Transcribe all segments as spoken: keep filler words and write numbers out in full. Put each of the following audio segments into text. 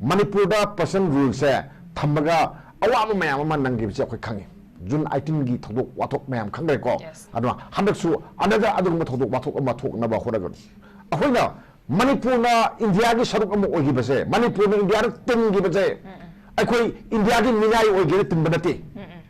ꯃꯅꯤꯄꯨꯔꯗ ꯄꯔꯁꯟ ꯔꯨꯜꯁꯦ ꯊꯝꯃꯒ ꯑꯋꯥꯕ ꯃꯌꯥꯝ ꯑꯃ ꯅꯪꯈꯤꯕꯁꯦ ꯑꯩꯈꯣꯏ ꯈꯪꯉꯤ꯫ ꯖꯨꯟ ꯑꯥꯏꯇꯤꯟꯒꯤ ꯊꯧꯗꯣꯛ ꯋꯥꯊꯣꯛ ꯃꯌꯥꯝ ꯈꯪꯈ꯭ꯔꯦꯀꯣ꯫ Yes. ꯑꯗꯨꯅ ꯍꯟꯗꯛꯁꯨ ꯑꯅꯗ ꯑꯗꯨꯒꯨꯝꯕ ꯊꯧꯗꯣꯛ ꯋꯥꯊꯣꯛ ꯑꯃ ꯊꯣꯛꯅꯕ ꯍꯣꯠꯅꯒꯅꯤ꯫ ꯑꯩꯈꯣꯏꯅ ꯃꯅꯤꯄꯨꯔꯅ ꯏꯟꯗꯤꯌꯥꯒꯤ ꯁꯔꯨꯛ ꯑꯃ ꯑꯣꯏꯈꯤꯕꯁꯦ, ꯃꯅꯤꯄꯨꯔꯅ ꯏꯟꯗꯤꯌꯥꯗ ꯇꯤꯟꯈꯤꯕꯁꯦ, ꯑꯩꯈꯣꯏ ꯏꯟꯗꯤꯌꯥꯒꯤ ꯃꯤꯅꯥꯏ ꯑꯣꯏꯒꯦꯅ ꯇꯤꯟꯕ ꯅꯠꯇꯦ꯫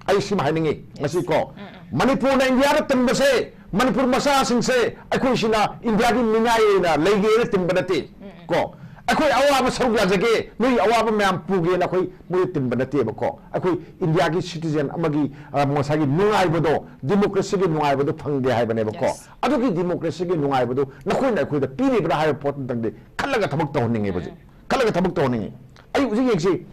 ꯑꯩ ꯁꯤꯃ ꯍꯥꯏꯅꯤꯡꯉꯤ ꯉꯁꯤ ꯀꯣ꯫ ꯃꯅꯤꯄꯨꯔꯅ ꯏꯟꯗꯤꯌꯥꯗ ꯇꯤꯟꯕꯁꯦ, ꯃꯅꯤꯄꯨꯔ ꯃꯆꯥꯁꯤꯡꯁꯦ ꯑꯩꯈꯣꯏꯁꯤꯅ ꯏꯟꯗꯤꯌꯥꯒꯤ ꯃꯤꯅꯥꯏ ꯑꯣꯏꯅ ꯂꯩꯒꯦꯅ ꯇꯤꯟꯕ ꯅꯠꯇꯦ ꯀꯣ꯫ ꯑꯩꯈꯣꯏ ꯑꯋꯥꯕ ꯁꯔꯨꯛ ꯌꯥꯖꯒꯦ, ꯅꯣꯏ ꯑꯋꯥꯕ ꯃꯌꯥꯝ ꯄꯨꯒꯦꯅ ꯑꯩꯈꯣꯏ ꯃꯣꯏꯗ ꯇꯤꯟꯕ ꯅꯠꯇꯦꯕꯀꯣ꯫ ꯑꯩꯈꯣꯏ ꯏꯟꯗꯤꯌꯥꯒꯤ ꯁꯤꯇꯤꯖꯦꯟ ꯑꯃꯒꯤ, ꯑ, ꯉꯁꯥꯏꯒꯤ ꯅꯨꯡꯉꯥꯏꯕꯗꯣ, ꯗꯤꯃꯣꯀ꯭ꯔꯦꯁꯤꯒꯤ ꯅꯨꯡꯉꯥꯏꯕꯗꯣ ꯐꯪꯒꯦ ꯍꯥꯏꯕꯅꯦꯕꯀꯣ꯫ Yes. ꯑꯗꯨꯒꯤ ꯗꯤꯃꯣꯀ꯭ꯔꯦꯁꯤꯒꯤ ꯅꯨꯡꯉꯥꯏꯕꯗꯣ ꯅꯈꯣꯏꯅ ꯑꯩꯈꯣꯏꯗ ꯄꯤꯔꯤꯕ꯭ꯔꯥ ꯍꯥꯏꯕ ꯄꯣꯠꯇꯨꯗꯪꯗꯤ ꯈꯜꯂꯒ ꯊꯕꯛ ꯇꯧꯍꯟꯅꯤꯡꯉꯦꯕ ꯍꯧꯖꯤꯛ꯫ ꯈꯜꯂꯒ ꯊꯕꯛ ꯇꯧꯍꯟꯅꯤꯡꯉꯤ꯫ ꯑꯩ ꯍꯧꯖꯤꯛ ꯌꯦꯡꯁꯤ,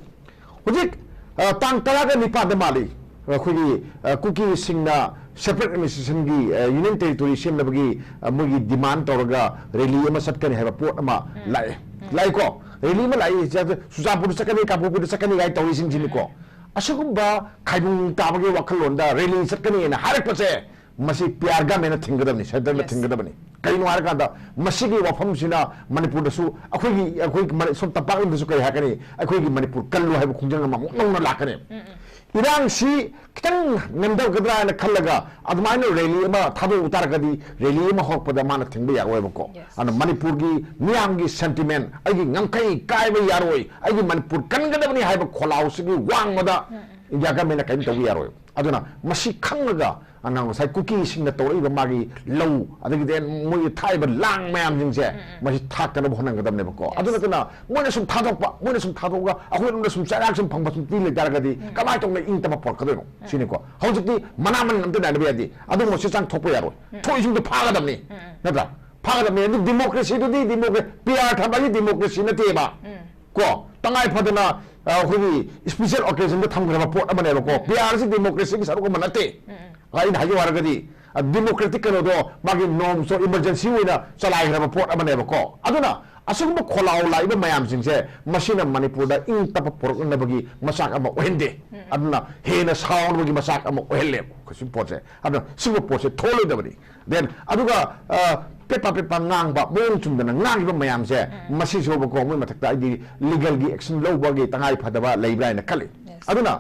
ꯍꯧꯖꯤꯛ, ꯑ, ꯇꯥꯡ ꯇꯔꯥꯒ ꯅꯤꯄꯥꯟꯗ ꯃꯥꯜꯂꯤ, ꯑꯩꯈꯣꯏꯒꯤ, ꯑ, ꯀꯨꯀꯤꯁꯤꯡꯅ separate administrationꯒꯤ, ꯑ, union territory ꯁꯦꯝꯅꯕꯒꯤ, ꯑ, ꯃꯣꯏꯒꯤ demand ꯇꯧꯔꯒ rally ꯑꯃ ꯆꯠꯀꯅꯤ ꯍꯥꯏꯕ ꯄꯣꯠ ꯑꯃ ꯂꯥꯛꯑꯦ꯫ ꯂꯥꯛꯏꯀꯣ? Rally ꯑꯃ ꯂꯥꯛꯏ, ꯆꯨꯔꯆꯥꯟꯄꯨꯔꯗ ꯆꯠꯀꯅꯤ, ꯀꯥꯡꯄꯣꯛꯄꯤꯗ ꯆꯠꯀꯅꯤ ꯀꯥꯏꯅ ꯇꯧꯔꯤꯁꯤꯡꯁꯤꯅꯤꯀꯣ꯫ ꯑꯁꯤꯒꯨꯝꯕ ꯈꯥꯏꯕꯨꯡ ꯇꯥꯕꯒꯤ ꯋꯥꯈꯜꯂꯣꯟꯗ rally ꯆꯠꯀꯅꯤꯅ ꯍꯥꯏꯔꯛꯄꯁꯦ, ꯃꯁꯤ P R governmentꯅ ꯊꯤꯡꯒꯗꯕꯅꯤ, centreꯅ Yes. ꯊꯤꯡꯒꯗꯕꯅꯤ꯫ ꯀꯩꯅꯣ ꯍꯥꯏꯔꯀꯥꯟꯗ, ꯃꯁꯤꯒꯤ ꯋꯥꯐꯝꯁꯤꯅ ꯃꯅꯤꯄꯨꯔꯗꯁꯨ, ꯑꯩꯈꯣꯏꯒꯤ, ꯑꯩꯈꯣꯏ ꯃꯅꯤ-, ꯁꯣꯝ ꯇꯝꯄꯥꯛꯂꯣꯝꯗꯁꯨ ꯀꯔꯤ ꯍꯥꯏꯔꯛꯀꯅꯤ? ꯑꯩꯈꯣꯏꯒꯤ ꯃꯅꯤꯄꯨꯔ ꯀꯜꯂꯨ ꯍꯥꯏꯕ ꯈꯣꯡꯖꯪ ꯑꯃ ꯑꯃꯨꯛ ꯅꯧꯅ ꯂꯥꯛꯀꯅꯤ꯫ ꯏꯔꯥꯡꯁꯤ ꯈꯤꯇꯪ ꯅꯦꯝꯊꯒꯗ꯭ꯔꯥ ꯍꯥꯏꯅ ꯈꯜꯂꯒ ꯑꯗꯨꯃꯥꯏꯅ rally ꯑꯃ ꯊꯥꯗꯣꯛꯎ ꯇꯥꯔꯒꯗꯤ, rally ꯑꯃ ꯍꯧꯔꯛꯄꯗ ꯃꯥꯅ ꯊꯤꯡꯕ ꯌꯥꯔꯣꯏꯕꯀꯣ꯫ Yes. ꯑꯗꯨꯅ ꯃꯅꯤꯄꯨꯔꯒꯤ ꯃꯤꯌꯥꯝꯒꯤ sentiment, ꯑꯩꯒꯤ ꯉꯝꯈꯩ ꯀꯥꯏꯕ ꯌꯥꯔꯣꯏ, ꯑꯩꯒꯤ ꯃꯅꯤꯄꯨꯔ ꯀꯟꯒꯗꯕꯅꯤ ꯍꯥꯏꯕ ꯈꯣꯜꯂꯥꯎꯁꯤꯒꯤ ꯋꯥꯡꯃꯗ India governmentꯅ ꯀꯔꯤꯝ ꯇꯧꯕ ꯌꯥꯔꯣꯏ꯫ ꯑꯗꯨꯅ ꯃꯁꯤ ꯈꯪꯉꯒ ꯑꯅ ꯉꯁꯥꯏ ꯀꯨꯀꯤꯁꯤꯡꯅ ꯇꯧꯔꯛꯏꯕ ꯃꯥꯒꯤ ꯂꯧ, ꯑꯗꯒꯤꯗꯤ ꯃꯣꯏꯒꯤ ꯊꯥꯛꯏꯕ ꯂꯥꯡ ꯃꯌꯥꯝꯁꯤꯡꯁꯦ, ꯃꯁꯤ ꯊꯥꯛꯇꯅꯕ ꯍꯣꯠꯅꯒꯗꯕꯅꯦꯕꯀꯣ꯫ ꯑꯗꯨ ꯅꯠꯇꯅ ꯃꯣꯏꯅ ꯁꯨꯝ ꯊꯥꯗꯣꯛꯄ, ꯃꯣꯏꯅ ꯁꯨꯝ ꯊꯥꯗꯣꯛꯑꯒ ꯑꯩꯈꯣꯏꯔꯣꯝꯗ ꯁꯨꯝ ꯆꯩꯔꯥꯛ ꯁꯨꯝ ꯐꯪꯕ ꯁꯨꯝ ꯄꯤ ꯂꯩ ꯇꯥꯔꯒꯗꯤ ꯀꯃꯥꯏꯅ ꯇꯧꯅ ꯏꯪ ꯇꯞꯄ ꯄꯣꯔꯛꯀꯗꯣꯏꯅꯣ? ꯁꯤꯅꯤꯀꯣ꯫ ꯍꯧꯖꯤꯛꯇꯤ ꯃꯅꯥ ꯃꯅꯤꯟ ꯑꯝꯇ ꯅꯥꯏꯅꯕ ꯌꯥꯗꯦ꯫ ꯑꯗꯨꯒꯨꯝꯕ ꯆꯦ ꯆꯥꯡ ꯊꯣꯛꯄ ꯌꯥꯔꯣꯏ꯫ ꯊꯣꯛꯏꯁꯤꯡꯗꯣ ꯐꯥꯒꯗꯕꯅꯤ꯫ ꯅꯠꯇ꯭ꯔꯥ? ꯐꯥꯒꯗꯕꯅꯤ꯫ ꯑꯗꯨ democracyꯗꯨꯗꯤ democra-, P R ꯊꯝꯕꯒꯤ democracy ꯅꯠꯇꯦꯕ꯫ ꯀꯣ, ꯇꯉꯥꯏ ꯐꯗꯅ, ꯑ, ꯑꯩꯈꯣꯏꯒꯤ special occasionꯗ ꯊꯝꯈ꯭ꯔꯕ ꯄꯣꯠ ꯑꯃꯅꯦꯕꯀꯣ꯫ P R ꯁꯤ democracyꯒꯤ ꯁꯔꯨꯛ ꯑꯃ ꯅꯠꯇꯦ꯫ ꯑꯩꯅ ꯍꯥꯏꯖꯧ ꯍꯥꯏꯔꯒꯗꯤ, ꯑ, democratic ꯀꯩꯅꯣꯗꯣ ꯃꯥꯒꯤ normꯁꯇꯣ emergency ꯑꯣꯏꯅ ꯆꯂꯥꯏꯈ꯭ꯔꯕ ꯄꯣꯠ ꯑꯃꯅꯦꯕꯀꯣ꯫ ꯑꯗꯨꯅ ꯑꯁꯤꯒꯨꯝꯕ ꯈꯣꯜꯂꯥꯎ ꯂꯥꯛꯏꯕ ꯃꯌꯥꯝꯁꯤꯡꯁꯦ, ꯃꯁꯤꯅ ꯃꯅꯤꯄꯨꯔꯗ ꯏꯪ ꯇꯞꯄ ꯄꯨꯔꯛꯅꯕꯒꯤ ꯃꯆꯥꯛ ꯑꯃ ꯑꯣꯏꯍꯟꯗꯦ꯫ ꯑꯗꯨꯅ ꯍꯦꯟꯅ ꯁꯥꯎꯅꯕꯒꯤ ꯃꯆꯥꯛ ꯑꯃ ꯑꯣꯏꯍꯜꯂꯦꯕ ꯑꯩꯈꯣꯏ ꯁꯤ ꯄꯣꯠꯁꯦ꯫ ꯑꯗꯨꯅ ꯁꯤꯒꯨꯝꯕ ꯄꯣꯠꯁꯦ ꯊꯣꯛꯍꯜꯂꯣꯏꯗꯕꯅꯤ꯫ Then ꯑꯗꯨꯒ, ꯑ, ꯄꯦꯄꯥ ꯄꯦꯄꯥ ꯉꯥꯡꯕ, ꯃꯑꯣꯡ ꯆꯨꯝꯗꯅ ꯉꯥꯡꯉꯤꯕ ꯃꯌꯥꯝꯁꯦ, ꯎꯝ꯫ ꯃꯁꯤꯁꯨꯕꯀꯣ ꯃꯣꯏ ꯃꯊꯛꯇ ꯑꯩꯗꯤ ꯂꯤꯒꯦꯜꯒꯤ ꯑꯦꯛꯁꯟ ꯂꯧꯕꯒꯤ ꯇꯉꯥꯏ ꯐꯗꯕ ꯂꯩꯕ꯭ꯔꯥ ꯍꯥꯏꯅ ꯈꯜꯂꯤ꯫ Yes. ꯑꯗꯨꯅ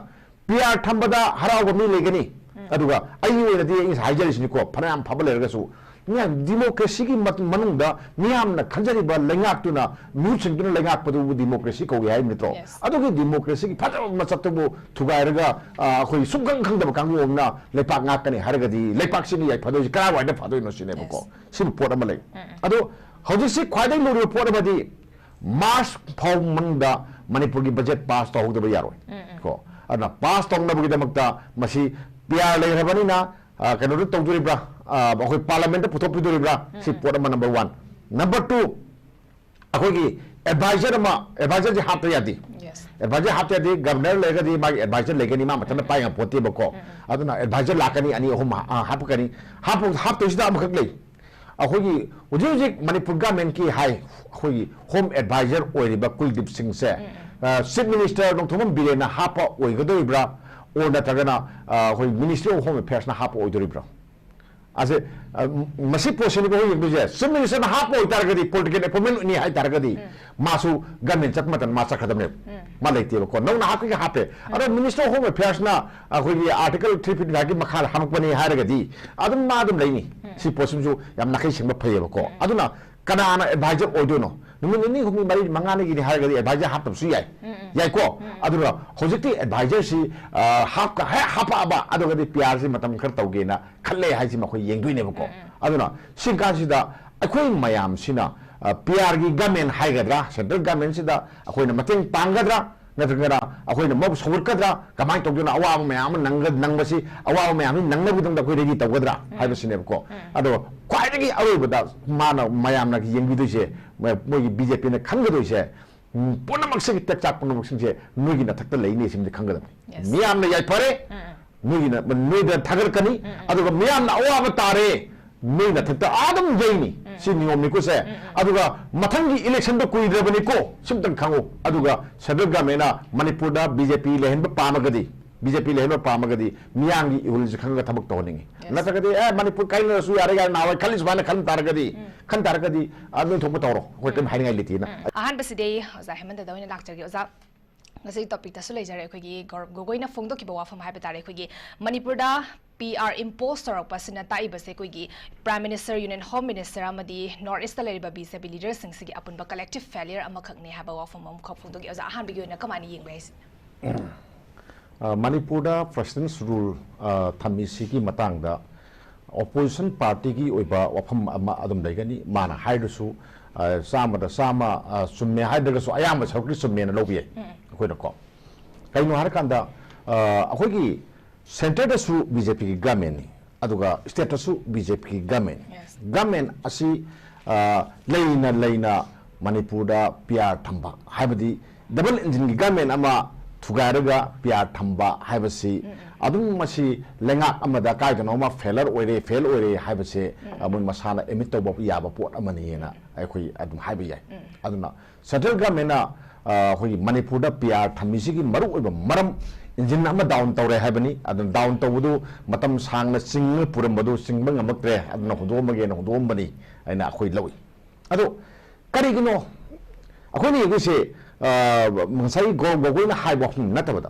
ꯄꯤ ꯑꯥꯔ ꯊꯝꯕꯗ ꯍꯔꯥꯎꯕ ꯃꯤ ꯂꯩꯒꯅꯤ꯫ ꯎꯝ꯫ ꯑꯗꯨꯒ ꯑꯩꯒꯤ ꯑꯣꯏꯅꯗꯤ ꯑꯩ ꯉꯁꯥꯏ ꯍꯥꯏꯖꯔꯤꯁꯤꯅꯤꯀꯣ, ꯐꯅꯌꯥꯝ ꯐꯕ ꯂꯩꯔꯒꯁꯨ, ꯃꯤꯌꯥꯝ ꯗꯤꯃꯣꯀ꯭ꯔꯦꯁꯤꯒꯤ ꯃꯠ-, ꯃꯅꯨꯡꯗ ꯃꯤꯌꯥꯝꯅ ꯈꯟꯖꯔꯤꯕ ꯂꯩꯉꯥꯛꯇꯨꯅ, ꯃꯤꯍꯨꯠ ꯁꯤꯟꯗꯨꯅ ꯂꯩꯉꯥꯛꯄꯗꯨꯕꯨ ꯗꯤꯃꯣꯀ꯭ꯔꯦꯁꯤ ꯀꯧꯏ ꯍꯥꯏꯕ ꯅꯠꯇ꯭ꯔꯣ? Yes. ꯑꯗꯨꯒꯤ ꯗꯤꯃꯣꯀ꯭ꯔꯦꯁꯤꯒꯤ ꯐꯖꯕ ꯃꯁꯛꯇꯨꯕꯨ ꯊꯨꯒꯥꯏꯔꯒ, ꯑ, ꯑꯩꯈꯣꯏ ꯁꯨꯡꯈꯪ ꯈꯪꯗꯕ ꯀꯥꯡꯕꯨ ꯑꯃꯅ ꯂꯩꯄꯥꯛ ꯉꯥꯛꯀꯅꯤ ꯍꯥꯏꯔꯒꯗꯤ, ꯂꯩꯄꯥꯛꯁꯤꯅ ꯌꯥꯏꯐꯗꯣꯏꯁꯤ ꯀꯔꯥꯏꯋꯥꯏꯗ ꯐꯗꯣꯏꯅꯣ ꯁꯤꯅꯦꯕꯀꯣ꯫ Yes. ꯁꯤꯕꯨ ꯄꯣꯠ ꯑꯃ ꯂꯩ꯫ ꯎꯝ, ꯎꯝ꯫ ꯑꯗꯣ ꯍꯧꯖꯤꯛꯁꯤ ꯈ꯭ꯋꯥꯏꯗꯒꯤ ꯂꯨꯔꯤꯕ ꯄꯣꯠ ꯑꯃꯗꯤ ꯃꯥꯔꯆ ꯐꯥꯎ ꯃꯅꯨꯡꯗ ꯃꯅꯤꯄꯨꯔꯒꯤ ꯕꯖꯦꯠ ꯄꯥꯁ ꯇꯧꯍꯧꯗꯕ ꯌꯥꯔꯣꯏ꯫ ꯎꯝ, ꯎꯝ꯫ ꯀꯣ, ꯑꯗꯨꯅ ꯄꯥꯁ ꯇꯧꯅꯕꯒꯤꯗꯃꯛꯇ ꯃꯁꯤ ꯄꯤ ꯑꯥꯔ ꯂꯩꯈ꯭ꯔꯕꯅꯤꯅ, ꯑ, ꯀꯩꯅꯣꯗ ꯇꯧꯗꯣꯔꯤꯕ꯭ꯔꯥ, ꯑ, ꯑꯩꯈꯣꯏ ꯄꯥꯔꯂꯤꯌꯥꯃꯦꯟꯠꯇ ꯄꯨꯊꯣꯛꯄꯤꯗꯣꯔꯤꯕ꯭ꯔꯥ? ꯁꯤ ꯎꯝ, ꯎꯝ꯫ ꯄꯣꯠ ꯑꯃ number one꯫ Number two, ꯑꯩꯈꯣꯏꯒꯤ ꯑꯦꯗꯚꯥꯏꯖꯔ ꯑꯃ, ꯑꯦꯗꯚꯥꯏꯖꯔꯁꯦ ꯍꯥꯞꯇ ꯌꯥꯗꯦ꯫ Yes. ꯑꯦꯗꯚꯥꯏꯖꯔ ꯍꯥꯞꯇ ꯌꯥꯗꯦ, ꯒꯚꯔꯅꯔ ꯂꯩꯔꯒꯗꯤ ꯃꯥꯒꯤ ꯑꯦꯗꯚꯥꯏꯖꯔ ꯂꯩꯒꯅꯤ, ꯃꯥ ꯃꯊꯟꯇ ꯄꯥꯏ ꯉꯝꯄꯣꯠꯇꯦꯕꯀꯣ꯫ ꯎꯝ, ꯎꯝ꯫ ꯑꯗꯨꯅ ꯑꯦꯗꯚꯥꯏꯖꯔ ꯂꯥꯛꯀꯅꯤ, ꯑꯅꯤ ꯑꯍꯨꯝ ꯍꯥ-, ꯑ, ꯍꯥꯞꯄꯛꯀꯅꯤ꯫ ꯍꯥꯞꯄ-, ꯍꯥꯞꯇꯣꯏꯁꯤꯗ ꯑꯃꯈꯛ ꯂꯩ꯫ ꯑꯩꯈꯣꯏꯒꯤ ꯍꯧꯖꯤꯛ ꯍꯧꯖꯤꯛ ꯃꯅꯤꯄꯨꯔ ꯒꯚꯔꯟꯃꯦꯟꯠꯀꯤ ꯍꯥꯏ, ꯑꯩꯈꯣꯏꯒꯤ ꯍꯣꯝ ꯑꯦꯗꯚꯥꯏꯖꯔ ꯑꯣꯏꯔꯤꯕ ꯀꯨꯜꯗꯤꯞ ꯁꯤꯡꯁꯦ, ꯎꯝ, ꯎꯝ꯫ ꯑ, ꯆꯤꯐ ꯃꯤꯅꯤꯁꯇꯔ ꯅꯣꯡꯊꯣꯝꯕꯝ ꯕꯤꯔꯦꯟꯅ ꯍꯥꯞꯄ ꯑꯣꯏꯒꯗꯧꯔꯤꯕ꯭ꯔꯥ, or ꯅꯠꯇ꯭ꯔꯒꯅ, ꯑ, ꯑꯩꯈꯣꯏ ꯃꯤꯅꯤꯁꯇ꯭ꯔꯤ ꯑꯣꯐ ꯍꯣꯝ ꯑꯦꯐꯤꯌꯔꯁꯅ ꯍꯥꯞꯄ ꯑꯣꯏꯗꯣꯔꯤꯕ꯭ꯔꯥ? ꯑꯁꯦ, ꯑ, ꯃꯁꯤ ꯄꯣꯠꯁꯤꯅꯤꯀꯣ ꯑꯩꯈꯣꯏ ꯌꯦꯡꯗꯣꯏꯁꯦ꯫ ꯆꯤꯐ ꯃꯤꯅꯤꯁꯇꯔꯅ ꯍꯥꯞꯄ ꯑꯣꯏꯇꯥꯔꯒꯗꯤ, ꯄꯣꯂꯤꯇꯤꯀꯦꯜ ꯑꯦꯄꯣꯏꯟꯃꯦꯟꯠꯅꯤ ꯍꯥꯏꯇꯥꯔꯒꯗꯤ, ꯎꯝ꯫ ꯃꯥꯁꯨ ꯒꯚꯔꯟꯃꯦꯟꯠ ꯆꯠꯄ ꯃꯇꯝꯗ ꯃꯥ ꯆꯠꯈ꯭ꯔꯗꯕꯅꯦꯕ꯫ ꯎꯝ꯫ ꯃꯥ ꯂꯩꯇꯦꯕꯀꯣ꯫ ꯅꯧꯅ ꯍꯥꯞꯀꯦꯒ ꯍꯥꯞꯄꯦ꯫ ꯑꯗꯣ ꯎꯝ꯫ ꯃꯤꯅꯤꯁꯇꯔ ꯑꯣꯐ ꯍꯣꯝ ꯑꯦꯐꯤꯌꯔꯁꯅ ꯑꯩꯈꯣꯏꯒꯤ ꯑꯥꯔꯇꯤꯀꯜ ꯊ꯭ꯔꯤ ꯐꯤꯐꯇꯤ ꯐꯥꯏꯚꯀꯤ ꯃꯈꯥꯗ ꯍꯥꯞꯄꯛꯄꯅꯤ ꯍꯥꯏꯔꯒꯗꯤ, ꯑꯗꯨꯝ ꯃꯥ ꯑꯗꯨꯝ ꯂꯩꯅꯤ꯫ ꯎꯝ꯫ ꯁꯤ ꯄꯣꯠꯁꯤꯃꯁꯨ ꯌꯥꯝ ꯅꯥꯈꯩ ꯁꯦꯡꯕ ꯐꯩꯌꯦꯕꯀꯣ꯫ ꯎꯝ꯫ ꯑꯗꯨꯅ ꯀꯅꯥꯅ ꯑꯦꯗꯚꯥꯏꯖꯔ ꯑꯣꯏꯗꯣꯏꯅꯣ? ꯅꯨꯃꯤꯠ ꯅꯤꯅꯤ, ꯍꯨꯝꯅꯤ, ꯃꯔꯤ, ꯃꯉꯥꯅꯤꯒꯤꯅꯤ ꯍꯥꯏꯔꯒꯗꯤ ꯑꯦꯗꯚꯥꯏꯖꯔ ꯍꯥꯞꯇꯕꯁꯨ ꯌꯥꯏ꯫ ꯎꯝ, ꯎꯝ꯫ ꯌꯥꯏꯀꯣ? ꯎꯝ꯫ ꯑꯗꯨꯒ ꯍꯧꯖꯤꯛꯇꯤ ꯑꯦꯗꯚꯥꯏꯖꯔꯁꯤ, ꯑ, ꯍꯥꯞꯀ-, ꯍꯦꯛ ꯍꯥꯞꯄꯛꯑꯕ ꯑꯗꯨꯒꯗꯤ ꯄꯤ ꯑꯥꯔꯁꯤ ꯃꯇꯝ ꯈꯔ ꯇꯧꯒꯦꯅ ꯈꯜꯂꯦ ꯍꯥꯏꯁꯤ ꯃꯈꯣꯏ ꯌꯦꯡꯗꯣꯏꯅꯦꯕꯀꯣ꯫ ꯎꯝ, ꯎꯝ꯫ ꯑꯗꯨꯅ ꯁꯤ ꯀꯥꯟꯁꯤꯗ ꯑꯩꯈꯣꯏ ꯃꯌꯥꯝꯁꯤꯅ, ꯑ, ꯄꯤ ꯑꯥꯔꯒꯤ ꯒꯃꯦꯟ ꯍꯥꯏꯒꯗ꯭ꯔꯥ, ꯁꯦꯟꯇ꯭ꯔꯦꯜ ꯒꯃꯦꯟꯁꯤꯗ ꯑꯩꯈꯣꯏꯅ ꯃꯇꯦꯡ ꯄꯥꯡꯒꯗ꯭ꯔꯥ, ꯅꯠꯇ꯭ꯔꯒꯅ ꯑꯩꯈꯣꯏꯅ ꯃꯕꯨ ꯁꯧꯒꯠꯀꯗ꯭ꯔꯥ, ꯀꯃꯥꯏꯅ ꯇꯧꯗꯣꯏꯅꯣ, ꯑꯋꯥꯕ ꯃꯌꯥꯝ ꯑꯃ ꯅꯪꯒ-, ꯅꯪꯕꯁꯤ, ꯑꯋꯥꯕ ꯃꯌꯥꯝꯁꯤ ꯅꯪꯅꯕꯒꯤꯗꯃꯛꯇ ꯑꯩꯈꯣꯏ ꯔꯦꯗꯤ ꯇꯧꯒꯗ꯭ꯔꯥ ꯎꯝ꯫ ꯍꯥꯏꯕꯁꯤꯅꯦꯕꯀꯣ꯫ ꯎꯝ꯫ ꯑꯗꯣ ꯈ꯭ꯋꯥꯏꯗꯒꯤ ꯑꯔꯣꯏꯕꯗ ꯃꯥꯅ, ꯃꯌꯥꯝꯅ ꯌꯦꯡꯕꯤꯗꯣꯏꯁꯦ, ꯃ-, ꯃꯣꯏꯒꯤ ꯕꯤ ꯖꯦ ꯄꯤꯅ ꯈꯟꯒꯗꯣꯏꯁꯦ, ꯎꯝ, ꯄꯨꯝꯅꯃꯛꯁꯤꯒꯤ ꯇꯦꯛꯆꯥꯛ ꯄꯨꯝꯅꯃꯛꯁꯤꯡꯁꯦ ꯅꯣꯏꯒꯤ ꯅꯊꯛꯇ ꯂꯩꯅꯤ ꯁꯤꯃꯗꯤ ꯈꯪꯒꯗꯕꯅꯤ꯫ Yes. ꯃꯤꯌꯥꯝꯅ ꯌꯥꯏꯐꯔꯦ, ꯎꯝ, ꯎꯝ꯫ ꯅꯣꯏꯒꯤꯅ, ꯅꯣꯏꯗ ꯊꯥꯒꯠꯀꯅꯤ, ꯎꯝ, ꯎꯝ꯫ ꯑꯗꯨꯒ ꯃꯤꯌꯥꯝꯅ ꯑꯋꯥꯕ ꯇꯥꯔꯦ, ꯅꯣꯏ ꯅꯊꯛꯇ ꯑꯗꯨꯝ ꯌꯩꯅꯤ꯫ ꯎꯝ꯫ ꯁꯤ ꯅꯤꯌꯣꯝꯅꯤꯀꯣ ꯁꯦ꯫ ꯎꯝ, ꯎꯝ꯫ ꯑꯗꯨꯒ ꯃꯊꯪꯒꯤ ꯏꯂꯦꯛꯁꯟꯗꯣ ꯀꯨꯏꯗ꯭ꯔꯕꯅꯤꯀꯣ, ꯁꯤꯝꯇꯪ ꯈꯪꯉꯨ꯫ ꯑꯗꯨꯒ ꯁꯦꯟꯇ꯭ꯔꯦꯜ ꯒꯚꯔꯟꯃꯦꯟꯅ ꯃꯅꯤꯄꯨꯔꯗ ꯕꯤ ꯖꯦ ꯄꯤ ꯂꯩꯍꯟꯕ ꯄꯥꯝꯃꯒꯗꯤ, ꯕꯤ ꯖꯦ ꯄꯤ ꯂꯩꯍꯟꯕ ꯄꯥꯝꯃꯒꯗꯤ ꯃꯤꯌꯥꯝꯒꯤ ꯏꯍꯨꯜꯁꯦ ꯈꯪꯉꯒ ꯊꯕꯛ ꯇꯧꯍꯟꯅꯤꯡꯉꯤ꯫ Yes. ꯅꯠꯇ꯭ꯔꯒꯗꯤ ꯑꯦ ꯃꯅꯤꯄꯨꯔ ꯀꯥꯏꯅꯔꯁꯨ ꯌꯥꯔꯦ ꯀꯥꯏꯅ ꯅꯍꯥꯟꯋꯥꯏ ꯈꯜꯂꯤ ꯁꯨꯃꯥꯏꯅ ꯈꯟ ꯇꯥꯔꯒꯗꯤ, ꯈꯟ ꯇꯥꯔꯒꯗꯤ ꯑꯗꯨ ꯊꯣꯛꯄ ꯇꯧꯔꯣ, ꯑꯩꯈꯣꯏ ꯀꯔꯤꯝ ꯍꯥꯏꯅꯤꯡꯉꯥꯏ ꯂꯩꯇꯦꯅ꯫ ꯑꯍꯥꯟꯕꯁꯤꯗꯤ ꯑꯣꯖꯥ ꯍꯦꯃꯟꯇꯗ ꯑꯣꯏꯅ ꯂꯥꯛꯆꯒꯦ꯫ ꯑꯣꯖꯥ, ꯉꯁꯤꯒꯤ ꯇꯣꯄꯤꯛꯇꯁꯨ ꯂꯩꯖꯔꯦ ꯑꯩꯈꯣꯏꯒꯤ ꯒꯧꯔ-, ꯒꯣꯒꯣꯏꯅ ꯐꯣꯡꯗꯣꯛꯈꯤꯕ ꯋꯥꯐꯝ ꯍꯥꯏꯕ ꯇꯥꯔꯦ꯫ ꯑꯩꯈꯣꯏꯒꯤ ꯃꯅꯤꯄꯨꯔꯗ ꯄꯤ ꯑꯥꯔ ꯏꯝꯄꯣꯁ ꯇꯧꯔꯛꯄꯁꯤꯅ ꯇꯥꯛꯏꯕꯁꯦ ꯑꯩꯈꯣꯏꯒꯤ prime minister, union home minister ꯑꯃꯗꯤ ꯅꯣꯔꯠ ꯏꯁꯇ ꯂꯩꯔꯤꯕ ꯕꯤ ꯖꯦ ꯄꯤ ꯂꯤꯗꯔꯁꯤꯡꯁꯤꯒꯤ ꯑꯄꯨꯟꯕ ꯀꯂꯦꯛꯇꯤꯞ ꯐꯦꯂꯤꯌꯔ ꯑꯃꯈꯛꯅꯦ ꯍꯥꯏꯕ ꯋꯥꯐꯝ ꯑꯃꯈꯛ ꯐꯣꯡꯗꯣꯛꯈꯤ꯫ ꯑꯣꯖꯥ, ꯑꯍꯥꯟꯕꯒꯤ ꯑꯣꯏꯅ ꯀꯃꯥꯏꯅ ꯌꯦꯡꯕ ꯍꯥꯏꯁꯦ? ꯑ, ꯃꯅꯤꯄꯨꯔꯗ ꯄ꯭ꯔꯁꯤꯗꯦꯟꯁ ꯔꯨꯜ, ꯑ, ꯊꯝꯃꯤꯁꯤꯒꯤ ꯃꯇꯥꯡꯗ ꯑꯣꯄꯣꯖꯤꯁꯟ ꯄꯥꯔꯇꯤꯒꯤ ꯑꯣꯏꯕ ꯋꯥꯐꯝ ꯑꯃ ꯑꯗꯨꯝ ꯂꯩꯒꯅꯤ꯫ ꯃꯥꯅ ꯍꯥꯏꯔꯁꯨ, ꯑ, ꯆꯥꯝꯃꯗ ꯆꯥꯝꯃ, ꯑ, ꯆꯨꯝꯃꯦ ꯍꯥꯏꯗ꯭ꯔꯒꯁꯨ ꯑꯌꯥꯝꯕ ꯁꯔꯨꯛꯇꯤ ꯆꯨꯝꯃꯦꯅ ꯂꯧꯕ ꯌꯥꯏ ꯑꯩꯈꯣꯏꯅꯀꯣ꯫ ꯀꯩꯅꯣ ꯍꯥꯏꯔꯀꯥꯟꯗ, ꯑ, ꯑꯩꯈꯣꯏꯒꯤ ꯁꯦꯟꯇꯔꯗꯁꯨ ꯕꯤ ꯖꯦ ꯄꯤꯒꯤ ꯒꯃꯦꯟꯅꯤ, ꯑꯗꯨꯒ ꯁ꯭ꯇꯦꯠꯇꯁꯨ ꯕꯤ ꯖꯦ ꯄꯤꯒꯤ ꯒꯃꯦꯟ꯫ Yes. ꯒꯃꯦꯟ ꯑꯁꯤ, ꯑ, ꯂꯩꯅ ꯂꯩꯅ ꯃꯅꯤꯄꯨꯔꯗ ꯄꯤ ꯑꯥꯔ ꯊꯝꯕ, ꯍꯥꯏꯕꯗꯤ ꯗꯕꯜ ꯏꯟꯖꯤꯟꯒꯤ ꯒꯃꯦꯟ ꯑꯃ ꯊꯨꯒꯥꯏꯔꯒ ꯄꯤ ꯑꯥꯔ ꯊꯝꯕ ꯍꯥꯏꯕꯁꯤ ꯑꯗꯨꯝ ꯃꯁꯤ ꯂꯩꯉꯥꯛ ꯑꯃꯗ ꯀꯥꯏꯗꯅꯣ ꯑꯃ ꯐꯦꯂꯔ ꯑꯣꯏꯔꯦ, ꯐꯦꯜ ꯑꯣꯏꯔꯦ ꯍꯥꯏꯕꯁꯦ, ꯑ, ꯃꯣꯏ ꯃꯁꯥꯅ ꯑꯦꯗꯃꯤꯠ ꯇꯧꯕ ꯌꯥꯕ ꯄꯣꯠ ꯑꯃꯅꯤꯅ ꯑꯩꯈꯣꯏ ꯑꯗꯨꯝ ꯍꯥꯏꯕ ꯌꯥꯏ꯫ ꯑꯗꯨꯅ ꯁꯦꯟꯇ꯭ꯔꯦꯜ ꯒꯚꯔꯟꯃꯦꯟꯠꯅ, ꯑ, ꯑꯩꯈꯣꯏꯒꯤ ꯃꯅꯤꯄꯨꯔꯗ ꯄꯤ ꯑꯥꯔ ꯊꯝꯃꯤꯁꯤꯒꯤ ꯃꯔꯨꯑꯣꯏꯕ ꯃꯔꯝ, ꯏꯟꯖꯤꯟ ꯑꯃ ꯗꯥꯎꯟ ꯇꯧꯔꯦ ꯍꯥꯏꯕꯅꯤ꯫ ꯑꯗꯨꯅ ꯗꯥꯎꯟ ꯇꯧꯕꯗꯨ ꯃꯇꯝ ꯁꯥꯡꯅ ꯆꯤꯡꯉ ꯄꯨꯔꯝꯕꯗꯨ ꯆꯤꯡꯕ ꯉꯝꯃꯛꯇ꯭ꯔꯦ, ꯑꯗꯨꯅ ꯍꯨꯟꯗꯣꯛꯑꯝꯃꯒꯦꯅ ꯍꯨꯟꯗꯣꯛꯑꯝꯕꯅꯤ ꯍꯥꯏꯅ ꯑꯩꯈꯣꯏ ꯂꯧꯏ꯫ ꯑꯗꯣ ꯀꯔꯤꯒꯤꯅꯣ ꯑꯩꯈꯣꯏꯅ ꯌꯦꯡꯗꯣꯏꯁꯦ? ꯑ, ꯉꯁꯥꯏ ꯒꯣ-, ꯒꯣꯒꯣꯏꯅ ꯍꯥꯏꯕ ꯋꯥꯐꯝ ꯅꯠꯇꯕꯗ,